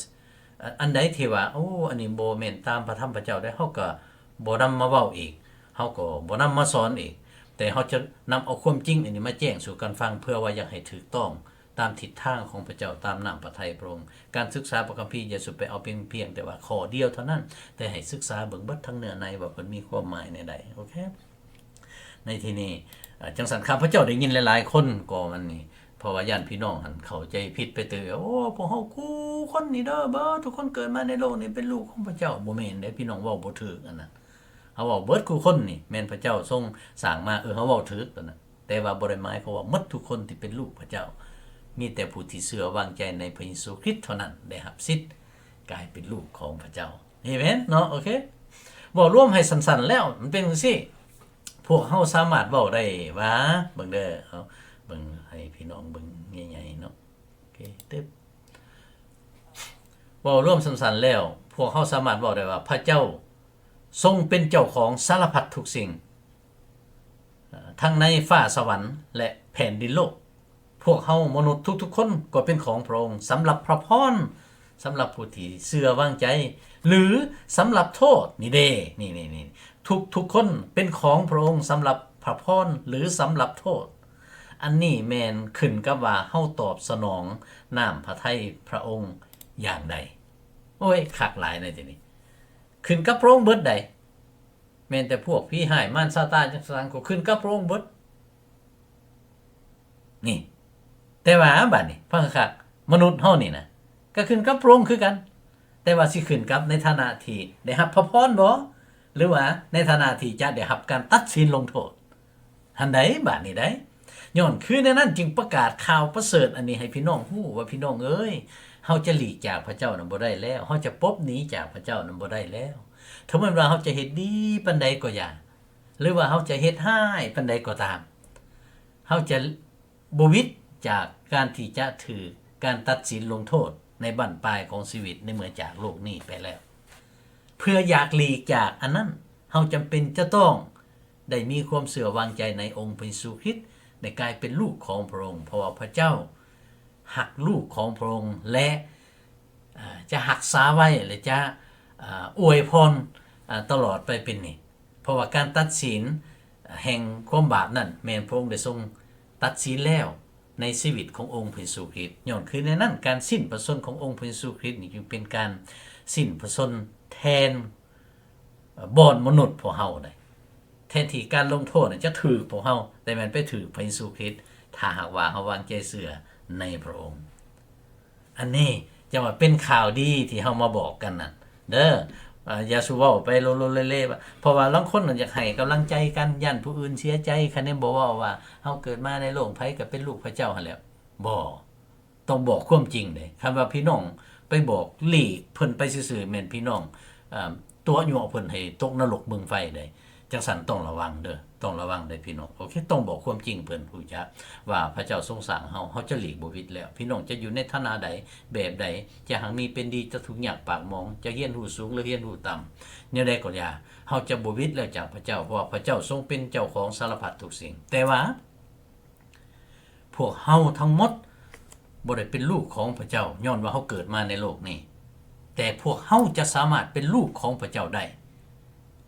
ອ- ອັນໃດທີ່ວ່າ ໂອ້ ອັນນີ້ບໍ່ແມ່ນຕາມພະທຳພະເຈົ້າໄດ໋, ເຮົາກໍບໍ່ນຳມາເວົ້າອີກ, ເຮົາກໍບໍ່ນຳມາສອນອີກ, ແຕ່ເຮົາຈະນຳເອົາຄວາມຈິງອັນນີ້ມາແຈ້ງສູ່ກັນຟັງ ເພື່ອວ່າຢາກໃຫ້ຖືກຕ້ອງ ຕາມທິດທາງຂອງພະເຈົ້າ, ຕາມນ້ຳພະໄທພະອົງ. ການສຶກສາພະຄຳພີ ຢ່າສຸດໄປເອົາພຽງ ພຽງແຕ່ວ່າຂໍ້ດຽວເທົ່ານັ້ນ, ແຕ່ໃຫ້ສຶກສາເບິ່ງເບິດທັງເນື້ອໃນວ່າເພິ່ນມີຄວາມໝາຍແນວໃດ. ໂອເຄ, ໃນທີ່ນີ້ ເອີ ຈັ່ງຊັ້ນ ຂ້າພະເຈົ້າໄດ້ຍິນຫຼາຍໆຄົນກໍອັນນີ້, ເພາະວ່າຢ້ານພີ່ນ້ອງຫັ້ນເຂົ້າໃຈຜິດໄປຕື່ມ, ໂອ້ ພວກເຮົາຄູ່ຄົນນີ້ເດີ, ເບິດທຸກຄົນເກີດມາໃນໂລກນີ້ເປັນລູກຂອງພະເຈົ້າ. ບໍ່ແມ່ນເດ້, ພີ່ນ້ອງເວົ້າບໍ່ຖືກອັນນັ້ນ. ເຮົາເວົ້າເບິດຄູ່ຄົນນີ້ແມ່ນພະເຈົ້າຊົງສ້າງມາ, ເອີ ເຮົາເວົ້າຖືກຕົວນັ້ນ. ແຕ່ວ່າບໍ່ໄດ້ໝາຍຄວາມວ່າໝົດທຸກຄົນທີ່ເປັນລູກພະເຈົ້າ, ມີແຕ່ຜູ້ທີ່ເຊື່ອວາງໃຈໃນພະເຢຊູຄຣິດເທົ່ານັ້ນໄດ້ຮັບສິດກາຍເປັນລູກຂອງພະເຈົ້າ. ເອເມນເນາະ. ໂອເຄ, ເວົ້າລວມໃຫ້ສັ້ນໆແລ້ວ ມັນເປັນຈັ່ງຊີ້. ພວກເຮົາສາມາດເວົ້າໄດ້ວ່າ, ເບິ່ງເດີ, ເອົາ ເບິ່ງໃຫ້ພີ່ນ້ອງເບິ່ງໃຫຍ່ໆເນາະ. ໂອເຄ, ຕຶບ. ເວົ້າລວມສັ້ນໆແລ້ວ, ພວກເຮົາສາມາດເວົ້າໄດ້ວ່າ ພະເຈົ້າ ຊົງເປັນເຈົ້າຂອງສາລະພັດທຸກສິ່ງ ເອີ່ ທັງໃນຟ້າສະຫວັນ ແລະ ແຜ່ນດິນໂລກ. ພວກເຮົາມະນຸດທຸກໆຄົນກໍເປັນຂອງພະອົງ. ສຳລັບພະພອນ ສຳລັບຜູ້ທີ່ເຊື່ອວາງໃຈ ຫຼື ສຳລັບໂທດ ນີ້ເດ້ ນີ້ໆໆ ທຸກໆຄົນເປັນຂອງພະອົງ ສຳລັບພະພອນ ຫຼື ສຳລັບໂທດ. ອັນນີ້ແມ່ນຂຶ້ນກັບວ່າເຮົາຕອບສະໜອງນ້ຳພະໄທພະອົງຢ່າງໃດ. ໂອ້ຍ ຄັກຫຼາຍໃນທີ່ນີ້ ຂຶ້ນກັບພະອົງເບິດໃດ. ແມ່ນແຕ່ພວກຜີຮ້າຍມານຊາຕານຈັ່ງຊັ້ນກໍຂຶ້ນກັບພະອົງເບິດ ນີ້. ແຕ່ວ່າບາດນີ້ຟັງຄັກໆ ມະນຸດເຮົານີ້ນະ ກໍຂຶ້ນກັບພະອົງຄືກັນ, ແຕ່ວ່າຊິຂຶ້ນກັບໃນຖານະທີ່ໄດ້ຮັບພະພອນບໍ ຫຼືວ່າໃນຖານະທີ່ຈະໄດ້ຮັບການຕັດສິນລົງໂທດຫັ້ນໃດ໋ ບາດນີ້ໃດ໋. ຍ້ອນຄືແນວນັ້ນຈຶ່ງປະກາດຂ່າວປະເສີດອັນນີ້ໃຫ້ພີ່ນ້ອງຮູ້ວ່າ ພີ່ນ້ອງເອີຍ, ເຮົາຈະຫຼີກຈາກພະເຈົ້ານັ້ນບໍ່ໄດ້ແລ້ວ, ເຮົາຈະປົບໜີຈາກພະເຈົ້ານັ້ນບໍ່ໄດ້ແລ້ວ. ເຖິງແມ່ນວ່າເຮົາຈະເຮັດດີປານໃດກໍຢ່າ ຫຼືວ່າເຮົາຈະເຮັດຮ້າຍປານໃດກໍຕາມ, ເຮົາຈະບໍ່ຫວິດຈາກການທີ່ຈະຖືກການຕັດສິນລົງໂທດໃນບັ້ນປາຍຂອງຊີວິດໃນເມື່ອຈາກໂລກນີ້ໄປແລ້ວ. ເພື່ອຢາກຫຼີກຈາກອັນນັ້ນ, ເຮົາຈຳເປັນຈະຕ້ອງໄດ້ມີຄວາມເຊື່ອວາງໃຈໃນອົງພະເຢຊູຄຣິດ, ໄດ້ກາຍເປັນລູກຂອງພະອົງ, ເພາະວ່າພະເຈົ້າຮັກລູກຂອງພະອົງ ແລະ ຈະຮັກສາໄວ້ ແລະ ຈະ ອາ ອວຍພອນ ອາ ຕະຫຼອດໄປເປັນນິດ. ເພາະວ່າການຕັດສິນແຫ່ງຄວາມບາບນັ້ນ ແມ່ນພະອົງໄດ້ຊົງຕັດສິນແລ້ວໃນຊີວິດຂອງອົງພະເຢຊູຄຣິດ. ຍ້ອນຄືແນວນັ້ນ, ການສິ້ນພະຊົນຂອງອົງພະເຢຊູຄຣິດນີ້ ຈຶ່ງເປັນການສິ້ນພະຊົນແທນ ບ່ອນມະນຸດພວກເຮົາໄດ໋. ແທນທີ່ການລົງໂທດຈະຖືກພວກເຮົາ, ແຕ່ແມ່ນໄປຖືກພະເຢຊູຄຣິດ ຖ້າຫາກວ່າເຮົາວາງໃຈເຊື່ອໃນພະອົງ. ອັນນີ້ຈັ່ງວ່າເປັນຂ່າວດີທີ່ເຮົາມາບອກກັນນັ້ນເດີ. ເອີ ຢ່າສູ່ເວົ້າໄປໂລເລເລ ເພາະວ່າລາງຄົນນັ້ນຢາກໃຫ້ກຳລັງໃຈກັນ, ຢ້ານຜູ້ອື່ນເສຍໃຈ ຄັນແມ່ນບໍ່ເວົ້າວ່າເຮົາເກີດມາໃນໂລກ, ໃຜກໍເປັນລູກພະເຈົ້າຫັ້ນແຫຼະ. ບໍ່, ຕ້ອງບອກຄວາມຈິງເດ້. ຄັນວ່າພີ່ນ້ອງໄປບອກຫຼີກເພິ່ນໄປຊື່ໆ ແມ່ນພີ່ນ້ອງ ຕົວະຍົວະເພິ່ນໃຫ້ຕົກນະລົກເບິ່ງໄຟເດ້. ຈັ່ງຊັ້ນຕ້ອງລະວັງເດີ, ຕ້ອງລະວັງເດີພີ່ນ້ອງ. ໂອເຄ, ຕ້ອງບອກຄວາມຈິງເພິ່ນຮູ້ຈັກວ່າພະເຈົ້າຊົງສ້າງເຮົາ, ເຮົາຈະຫຼີກບໍ່ຜິດແລ້ວ. ພີ່ນ້ອງຈະຢູ່ໃນຖານະໃດ, ແບບໃດ, ຈະຮັ່ງມີເປັນດີ, ຈະທຸກຍາກປາກໝອງ, ຈະຮຽນຮູ້ສູງ ຫຼື ຮຽນຮູ້ຕ່ຳ, ແນວໃດກໍຢ່າ, ເຮົາຈະບໍ່ຫວິດແລ້ວຈາກພະເຈົ້າ, ເພາະວ່າພະເຈົ້າຊົງເປັນເຈົ້າຂອງສາລະພັດທຸກສິ່ງ. ແຕ່ວ່າ ພວກເຮົາທັງໝົດບໍ່ໄດ້ເປັນລູກຂອງພະເຈົ້າ ຍ້ອນວ່າເຮົາເກີດມາໃນໂລກນີ້, ແຕ່ພວກເຮົາຈະສາມາດເປັນລູກຂອງພະເຈົ້າໄດ້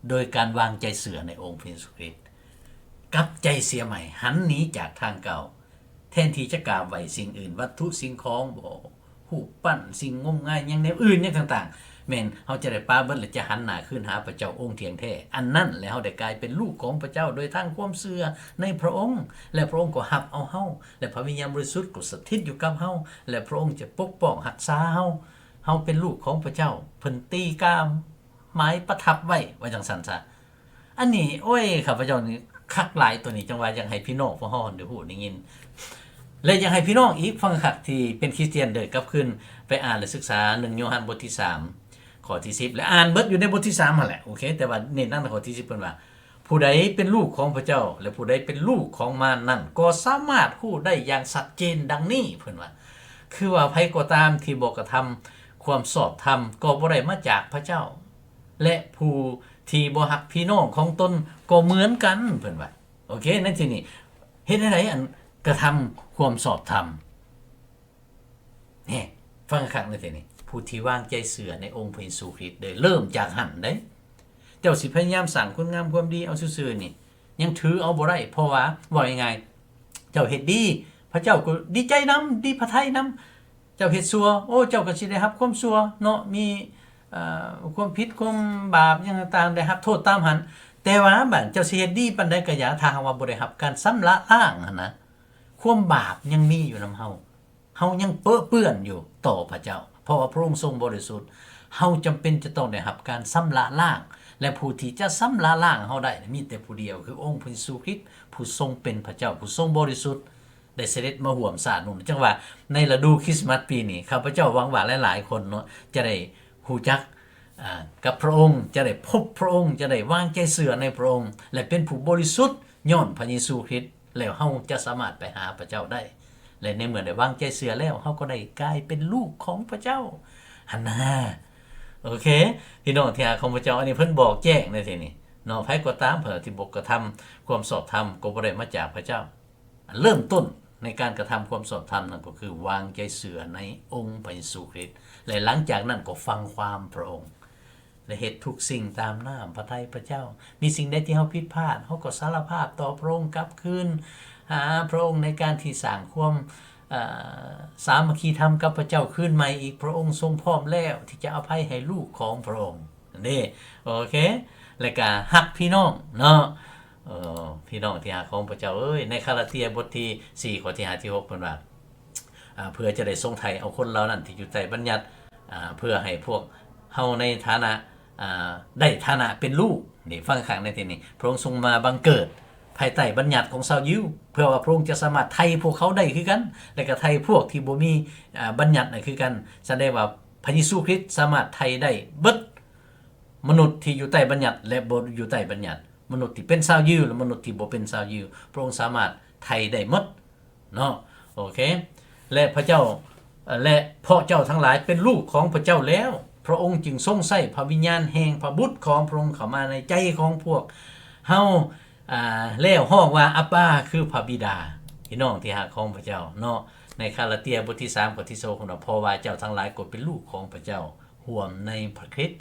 ໂດຍການວາງໃຈເຊື່ອໃນອົງພະເຢຊູຄຣິດ, ກັບໃຈເສຍໃໝ່, ຫັນໜີຈາກທາງເກົ່າ, ແທນທີ່ຈະກາບໄຫວ້ສິ່ງອື່ນ, ວັດຖຸສິ່ງຂອງບໍ ຮູບປັ້ນ, ສິ່ງງົມງາຍຫຍັງແນວອື່ນຫຍັງຕ່າງໆ, ແມ່ນເຮົາຈະໄດ້ປະເບິດ ແລະ ຈະຫັນໜ້າຄືນຫາພະເຈົ້າອົງທ່ຽງແທ້ອັນນັ້ນ, ແລະ ເຮົາໄດ້ກາຍເປັນລູກຂອງພະເຈົ້າໂດຍທາງຄວາມເຊື່ອໃນພະອົງ, ແລະ ພະອົງກໍຮັບເອົາເຮົາ, ແລະ ພະວິນຍານບໍລິສຸດກໍສະຖິດຢູ່ກັບເຮົາ, ແລະ ພະອົງຈະປົກປ້ອງຮັກສາເຮົາ. ເຮົາເປັນລູກຂອງພະເຈົ້າ, ເພິ່ນຕີກາໝາຍປະທັບໄວ້, ວ່າຈັ່ງຊັ້ນຊະ. ອັນນີ້ ໂອ້ຍ ຂ້າພະເຈົ້ານີ້ຄັກຫຼາຍໂຕນີ້, ຈັ່ງວ່າຢາກໃຫ້ພີ່ນ້ອງພວກເຮົາໄດ້ຮູ້ໄດ້ຍິນ ແລະ ຢາກໃຫ້ພີ່ນ້ອງອີກຝັ່ງຄັກທີ່ເປັນຄຣິສຕຽນເດີ ກັບຄືນໄປອ່ານ ແລະ ສຶກສາ ໜຶ່ງໂຍຮັນ ບົດທີສາມ ຂໍ້ທີສິບ ແລະ ອ່ານເບິດຢູ່ໃນບົດທີສາມຫັ້ນແຫຼະ. ໂອເຄ, ແຕ່ວ່າເນັ້ນນຳຂໍ້ທີສິບ ເພິ່ນວ່າ ຜູ້ໃດເປັນລູກຂອງພະເຈົ້າ ແລະ ຜູ້ໃດເປັນລູກຂອງມານນັ້ນ ກໍສາມາດຮູ້ໄດ້ຢ່າງຊັດເຈນດັ່ງນີ້ ເພິ່ນວ່າ ຄືວ່າໃຜກໍຕາມທີ່ບໍ່ກະທຳຄວາມຊອບທຳ ກໍບໍ່ໄດ້ມາຈາກພະເຈົ້າ ແລະ ຜູ້ທີ່ບໍ່ຮັກພີ່ນ້ອງຂອງຕົນກໍເໝືອນກັນ ເພິ່ນວ່າ. ໂອເຄ, ໃນທີ່ນີ້ ເຮັດແນວໃດ ອັນກະທຳຄວາມຊອບທຳ? ແນ່, ຟັງຄັກໃນທີ່ນີ້, ຜູ້ທີ່ວາງໃຈເຊື່ອໃນອົງພະເຢຊູຄຣິດເດີ, ເລີ່ມຈາກຫັ້ນເດ້. ເຈົ້າຊິພະຍາຍາມສ້າງຄຸນງາມຄວາມດີເອົາຊື່ໆນີ້ ຍັງຖືເອົາບໍ່ໄດ້, ເພາະວ່າ ເວົ້າງ່າຍໆ ເຈົ້າເຮັດດີ ພະເຈົ້າກໍດີໃຈນຳ, ດີພະໄທນຳ. ເຈົ້າເຮັດຊົ່ວ ໂອ້ ເຈົ້າກໍຊິໄດ້ຮັບຄວາມຊົ່ວເນາະ, ມີ ເອີ ຄວາມຜິດຄວາມບາບຫຍັງຕ່າງໆ ໄດ້ຮັບໂທດຕາມຫັ້ນ. ແຕ່ວ່າບາດເຈົ້າຊິເຮັດດີປານໃດກໍຢ່າ, ຖ້າຫາກວ່າບໍ່ໄດ້ຮັບການຊຳລະລ້າງຫັ້ນນະ, ຄວາມບາບຍັງມີຢູ່ນຳເຮົາ, ເຮົາຍັງເປິເປື້ອນຢູ່ຕໍ່ພະເຈົ້າ, ເພາະວ່າພະອົງຊົງບໍລິສຸດ. ເຮົາຈຳເປັນຈະຕ້ອງໄດ້ຮັບການຊຳລະລ້າງ, ແລະ ຜູ້ທີ່ຈະຊຳລະລ້າງເຮົາໄດ້ ມີແຕ່ຜູ້ດຽວ, ຄືອົງພະເຢຊູຄຣິດ, ຜູ້ຊົງເປັນພະເຈົ້າ, ຜູ້ຊົງບໍລິສຸດ. ໄດ້ສະເດັດມາຮ່ວມຊາດນຸ່ງ. ຈັ່ງວ່າໃນລະດູຄຣິສມາສປີນີ້, ຂ້າພະເຈົ້າຫວັງວ່າຫຼາຍໆຄົນເນາະ ຈະໄດ້ຮູ້ຈັກ ອາ ກັບພະອົງ, ຈະໄດ້ພົບພະອົງ, ຈະໄດ້ວາງໃຈເຊື່ອໃນພະອົງ ແລະ ເປັນຜູ້ບໍລິສຸດຍ້ອນພະເຢຊູຄຣິດ, ແລ້ວເຮົາຈະສາມາດໄປຫາພະເຈົ້າໄດ້. ແລະ ໃນເມື່ອໄດ້ວາງໃຈເຊື່ອແລ້ວ, ເຮົາກໍໄດ້ກາຍເປັນລູກຂອງພະເຈົ້າຫັ້ນນາ. ໂອເຄ ພີ່ນ້ອງທີ່ຮັກຂອງພະເຈົ້າ, ອັນນີ້ເພິ່ນບອກແຈ້ງໃນທີ່ນີ້ເນາະ, ໃຜກໍຕາມເພິ່ນທີ່ບໍ່ກະທຳຄວາມຊອບທຳ ກໍບໍ່ໄດ້ມາຈາກພະເຈົ້າ. ເລີ່ມຕົ້ນໃນການກະທຳຄວາມຊອບທຳນັ້ນ ກໍຄືວາງໃຈເຊື່ອໃນອົງພະເຢຊູຄຣິດ ແລະ ຫຼັງຈາກນັ້ນກໍຟັງຄວາມພະອົງ ແລະ ເຮັດທຸກສິ່ງຕາມນ້ຳພະໄທພະເຈົ້າ. ມີສິ່ງໃດທີ່ເຮົາຜິດພາດ ເຮົາກໍສາລະພາບຕໍ່ພະອົງ, ກັບຄືນຫາພະອົງໃນການທີ່ສ້າງຄວາມ ເອີ ສາມັກຄີທຳກັບພະເຈົ້າຄືນໃໝ່ອີກ. ພະອົງຊົງພ້ອມແລ້ວທີ່ຈະອະໄພໃຫ້ລູກຂອງພະອົງເດ້. ໂອເຄ ແລະກະຮັກພີ່ນ້ອງເນາະ. ເອີ ພີ່ນ້ອງທີ່ຮັກຂອງພະເຈົ້າເອີຍ, ໃນກາລາເຕຍບົດທີສີ່ ຂໍ້ທີຫ້າ ທີຫົກ ເພິ່ນວ່າ ອາ ເພື່ອຈະໄດ້ຊົງໄຖ່ເອົາຄົນເຫຼົ່ານັ້ນທີ່ຢູ່ໃຕ້ບັນຍັດ ອາ ເພື່ອໃຫ້ພວກເຮົາໃນຖານະ ອາ ໄດ້ຖານະເປັນລູກ. ນີ້ ຟັງຂ້າງໃນທີ່ນີ້, ພະອົງຊົງມາບັງເກີດພາຍໃຕ້ບັນຍັດຂອງຊາວຢິວ ເພື່ອວ່າພະອົງຈະສາມາດໄຖ່ພວກເຂົາໄດ້ຄືກັນ ແລະກະໄຖ່ພວກທີ່ບໍ່ມີ ອາ ບັນຍັດນັ້ນຄືກັນ. ສະແດງວ່າພະເຢຊູຄຣິດສາມາດໄຖ່ໄດ້ເບິດ ມະນຸດທີ່ຢູ່ໃຕ້ບັນຍັດ ແລະ ບໍ່ຢູ່ໃຕ້ບັນຍັດ, ມະນຸດທີ່ເປັນຊາວຢິວ ແລະ ມະນຸດທີ່ບໍ່ເປັນຊາວຢິວ, ພະອົງສາມາດໄຖ່ໄດ້ໝົດເນາະ. ໂອເຄ ແລະ ພະເຈົ້າ ແລະ ເພາະເຈົ້າທັງຫຼາຍເປັນລູກຂອງພະເຈົ້າແລ້ວ, ພະອົງຈຶ່ງຊົງໃຊ້ພະວິນຍານແຫ່ງພະບຸດຂອງພະອົງເຂົ້າມາໃນໃຈຂອງພວກເຮົາ ອາ ແລ້ວຮ້ອງວ່າ ອາບາ ຄືພະບິດາ. ພີ່ນ້ອງທີ່ຮັກຂອງພະເຈົ້າເນາະ, ໃນກາລາເຕຍບົດທີສາມ ຂໍ້ທີຊາວຫົກ ເນາະ, ເພາະວ່າເຈົ້າທັງຫຼາຍກໍເປັນລູກຂອງພະເຈົ້າ ຮ່ວມໃນພະຄຣິດ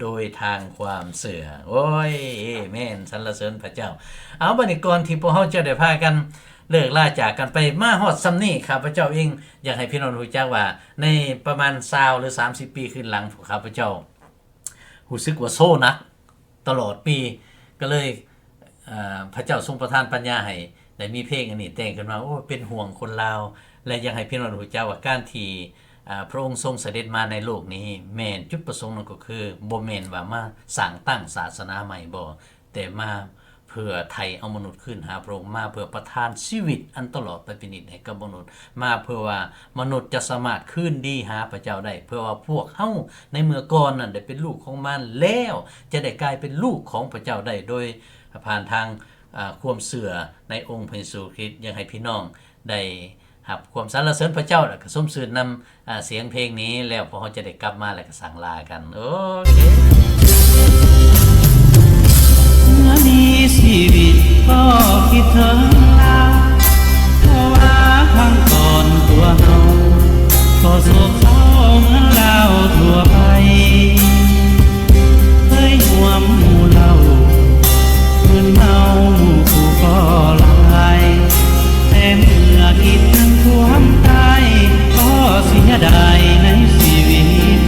ໂດຍທາງຄວາມເຊື່ອ. ໂອ້ຍ ເອເມນ, ສັນລະເສີນພະເຈົ້າ. ເອົາ ບັດນີ້ກ່ອນທີ່ພວກເຮົາຈະໄດ້ພາກັນເລີກລາຈາກກັນໄປ ມາຮອດຊ່ຳນີ້, ຂ້າພະເຈົ້າເອງຢາກໃຫ້ພີ່ນ້ອງຮູ້ຈັກວ່າ ໃນປະມານຊາວ ຫຼື ສາມສິບປີຄືນຫຼັງ, ພວກຂ້າພະເຈົ້າຮູ້ສຶກວ່າໂຊໜັກຕະຫຼອດປີ, ກໍເລີຍ ເອີ ພະເຈົ້າຊົງປະທານປັນຍາໃຫ້ໄດ້ມີເພງອັນນີ້ແຕ່ງຂຶ້ນມາ. ໂອ້ ເປັນຫ່ວງຄົນລາວ ແລະ ຢາກໃຫ້ພີ່ນ້ອງຮູ້ຈັກວ່າການທີ່ ອາ ພະອົງຊົງສະເດັດມາໃນໂລກນີ້ ແມ່ນຈຸດປະສົງນັ້ນກໍຄື ບໍ່ແມ່ນວ່າມາສ້າງຕັ້ງສາສະໜາໃໝ່ບໍ່, ແຕ່ມາເພື່ອໄຖ່ເອົາມະນຸດຄືນຫາພະອົງ, ມາເພື່ອປະທານຊີວິດອັນຕະຫຼອດໄປເປັນນິດໃຫ້ກັບມະນຸດ, ມາເພື່ອວ່າມະນຸດຈະສາມາດຄືນດີຫາພະເຈົ້າໄດ້, ເພື່ອວ່າພວກເຮົາໃນເມື່ອກ່ອນນັ້ນໄດ້ເປັນລູກຂອງມານແລ້ວ ຈະໄດ້ກາຍເປັນລູກຂອງພະເຈົ້າໄດ້ ໂດຍຜ່ານທາງ ອາ ຄວາມເຊື່ອໃນອົງພະເຢຊູຄຣິດ. ຢາກໃຫ້ພີ່ນ້ອງໄດ້ຮັບຄວາມສັນລະເສີນພະເຈົ້າ ແລະ ກໍຊົມຊື່ນນຳ ອາ ສຽງເພງນີ້, ແລ້ວພວກເຮົາຈະໄດ້ກັບມາ ແລະ ກໍສັ່ງລາກັນ. ໂອເຄ. ເມື່ອມີຊີວິດກໍຄິດເຖິງລາວ, ເພາະວ່າຄັ້ງກ່ອນຕົວເຮົາກໍໂສກເສົ້າເໝືອນລາວທົ່ວໄປ. ເຄີຍຮ່ວມໝູ່ເຫຼົ້າ ມຶນເມົາໝູ່ຄູ່ກໍຫຼາຍ, ແຕ່ເມື່ອຄິດເຖິງຄວາມຕາຍ ກໍເສຍດາຍໃນຊີວິດ.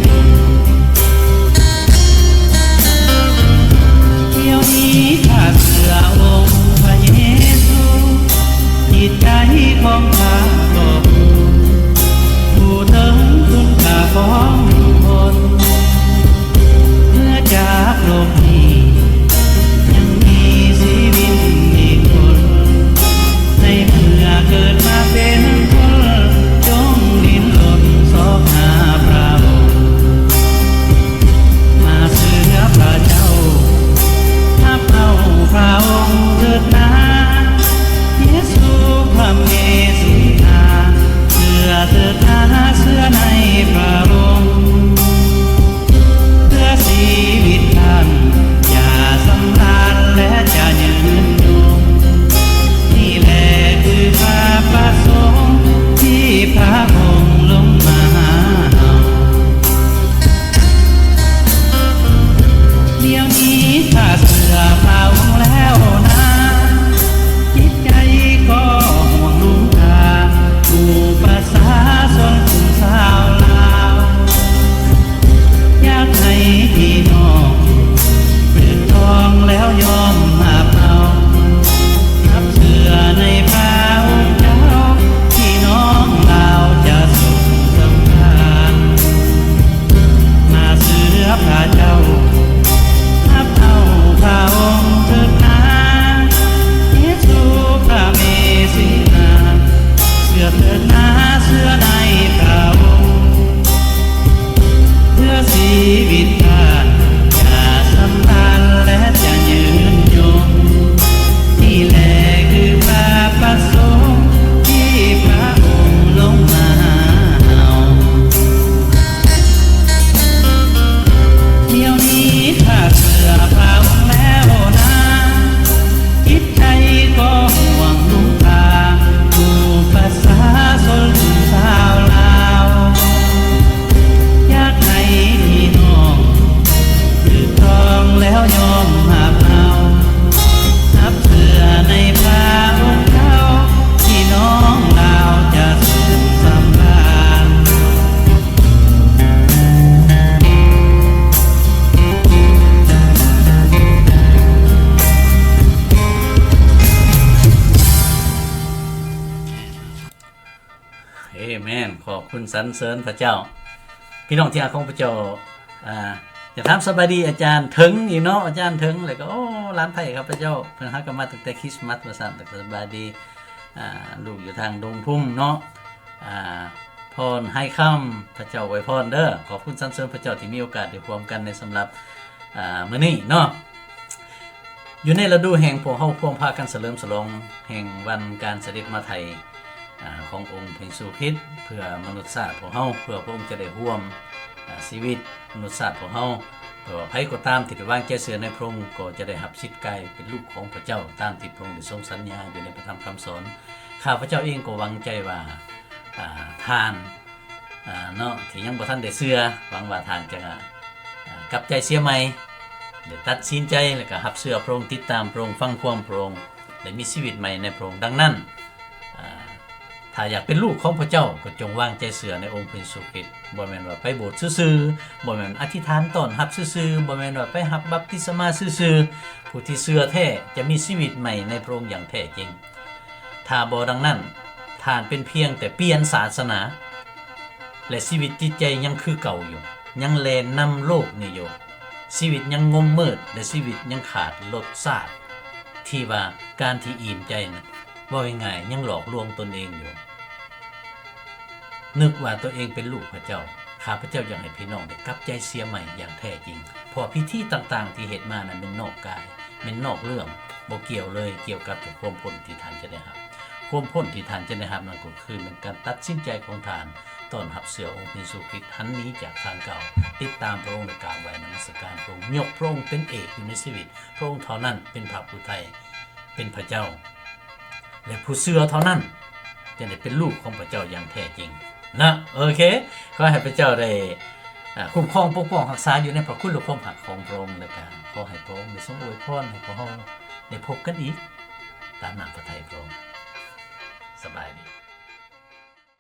ດຽວນີ້ພາສ ແມ່ນ ຂອບຄຸນສັນເສີນພະເຈົ້າ. ພີ່ນ້ອງທີ່ຮັກຂອງພະເຈົ້າ ອາ ຢາກຖາມສະບາຍດີອາຈານເຖິງອີກເນາະ ອາຈານເຖິງ ແລ້ວກໍ ໂອ້ ຫຼານໃພ້ຂ້າພະເຈົ້າ ເພິ່ນຫາກໍມາຕັ້ງແຕ່ຄຣິສມາສວ່າຊັ້ນ ແລ້ວກໍສະບາຍດີ ອາ ລູກຢູ່ທາງດົງທຸ່ງເນາະ ອາ ພອນໄຮຄຳ ພະເຈົ້າອວຍພອນເດີ. ຂອບຄຸນສັນເສີນພະເຈົ້າທີ່ມີໂອກາດໄດ້ຮ່ວມກັນໃນສຳລັບ ອາ ມື້ນີ້ເນາະ. ຢູ່ໃນລະດູແຫ່ງພວກເຮົາພວມພາກັນສະເຫຼີມສະຫຼອງແຫ່ງວັນການສະເດັດມາໄຖ່ ອາ ຂອງອົງພະເຢຊູຄຣິດ ເພື່ອມະນຸດຊາດພວກເຮົາ ເພື່ອພະອົງຈະໄດ້ຮ່ວມ ອາ ຊີວິດມະນຸດຊາດພວກເຮົາ ເພື່ອວ່າໃຜກໍຕາມທີ່ໄດ້ວາງໃຈເຊື່ອໃນພະອົງ ກໍຈະໄດ້ຮັບສິດກາຍເປັນລູກຂອງພະເຈົ້າ ຕາມທີ່ພະອົງໄດ້ຊົງສັນຍາຢູ່ໃນພະທຳຄຳສອນ. ຂ້າພະເຈົ້າເອງກໍຫວັງໃຈວ່າ ອາ ທ່ານ ອາ ເນາະ ທີ່ຍັງບໍ່ທັນໄດ້ເຊື່ອ ຫວັງວ່າທ່ານຈະ ອາ ກັບໃຈເສຍໃໝ່ ໄດ້ຕັດສິນໃຈ ແລ້ວກໍຮັບເຊື່ອພະອົງ ຕິດຕາມພະອົງ ຟັງຄວາມພະອົງ ແລະ ມີຊີວິດໃໝ່ໃນພະອົງ. ດັ່ງນັ້ນ ອາ ຖ້າຢາກເປັນລູກຂອງພະເຈົ້າ ກໍຈົ່ງວາງໃຈເຊື່ອໃນອົງພະເຢຊູຄຣິດ. ບໍ່ແມ່ນວ່າໄປໂບດຊື່ໆ, ບໍ່ແມ່ນອະທິຖານຕ້ອນຮັບຊື່ໆ, ບໍ່ແມ່ນວ່າໄປຮັບບັບຕິສະມາຊື່ໆ. ຜູ້ທີ່ເຊື່ອແທ້ຈະມີຊີວິດໃໝ່ໃນພະອົງຢ່າງແທ້ຈິງ. ຖ້າບໍ່ດັ່ງນັ້ນ, ທ່ານເປັນພຽງແຕ່ປ່ຽນສາສະໜາ ແລະ ຊີວິດຈິດໃຈຍັງຄືເກົ່າຢູ່, ຍັງແລ່ນນຳໂລກນີ້ຢູ່. ຊີວິດຍັງງົມມືດ ແລະ ຊີວິດຍັງຂາດລົດຊາດ ທີ່ວ່າການທີ່ອີ່ມໃຈນະ ເວົ້າງ່າຍໆ ຍັງຫຼອກລວງຕົນເອງຢູ່. ນຶກວ່າຕົວເອງເປັນລູກພະເຈົ້າ. ຂ້າພະເຈົ້າຢາກໃຫ້ພີ່ນ້ອງໄດ້ກັບໃຈເສຍໃໝ່ຢ່າງແທ້ຈິງ, ເພາະພິທີຕ່າງໆທີ່ເຮັດມານັ້ນແມ່ນນອກກາຍ, ແມ່ນນອກເລື່ອງ, ບໍ່ກ່ຽວເລີຍກ່ຽວກັບກັບຄວາມພົ້ນທີ່ທ່ານຈະໄດ້ຮັບ. ຄວາມພົ້ນທີ່ທ່ານຈະໄດ້ຮັບນັ້ນກໍຄືແມ່ນການຕັດສິນໃຈຂອງທ່ານ ຕ້ອນຮັບເຊື່ອອົງພະເຢຊູຄຣິດ, ຫັນໜີຈາກທາງເກົ່າ, ຕິດຕາມພະອົງ ແລະ ກາບໄຫວ້ນະມັດສະການພະອົງ, ຍົກພະອົງເປັນເອກຢູ່ໃນຊີວິດ. ພະອົງເທົ່ານັ້ນເປັນພະຜູ້ໄຖ່, ເປັນພະເຈົ້າ ແລະ ຜູ້ເຊື່ອເທົ່ານັ້ນຈະໄດ້ເປັນລູກຂອງພະເຈົ້າຢ່າງແທ້ຈິງນະ. ໂອເຄ, ຂໍໃຫ້ພະເຈົ້າໄດ້ ອາ ຄຸ້ມຄອງປົກປ້ອງຮັກສາຢູ່ໃນພະຄຸນ ແລະ ຄວາມຮັກຂອງພະອົງ, ແລະ ກໍຂໍໃຫ້ພະອົງໄດ້ຊົງອວຍພອນໃຫ້ພວກເຮົາໄດ້ພົບກັນອີກຕາມນ້ຳພະໄທພະອົງ. ສະບາຍດີ.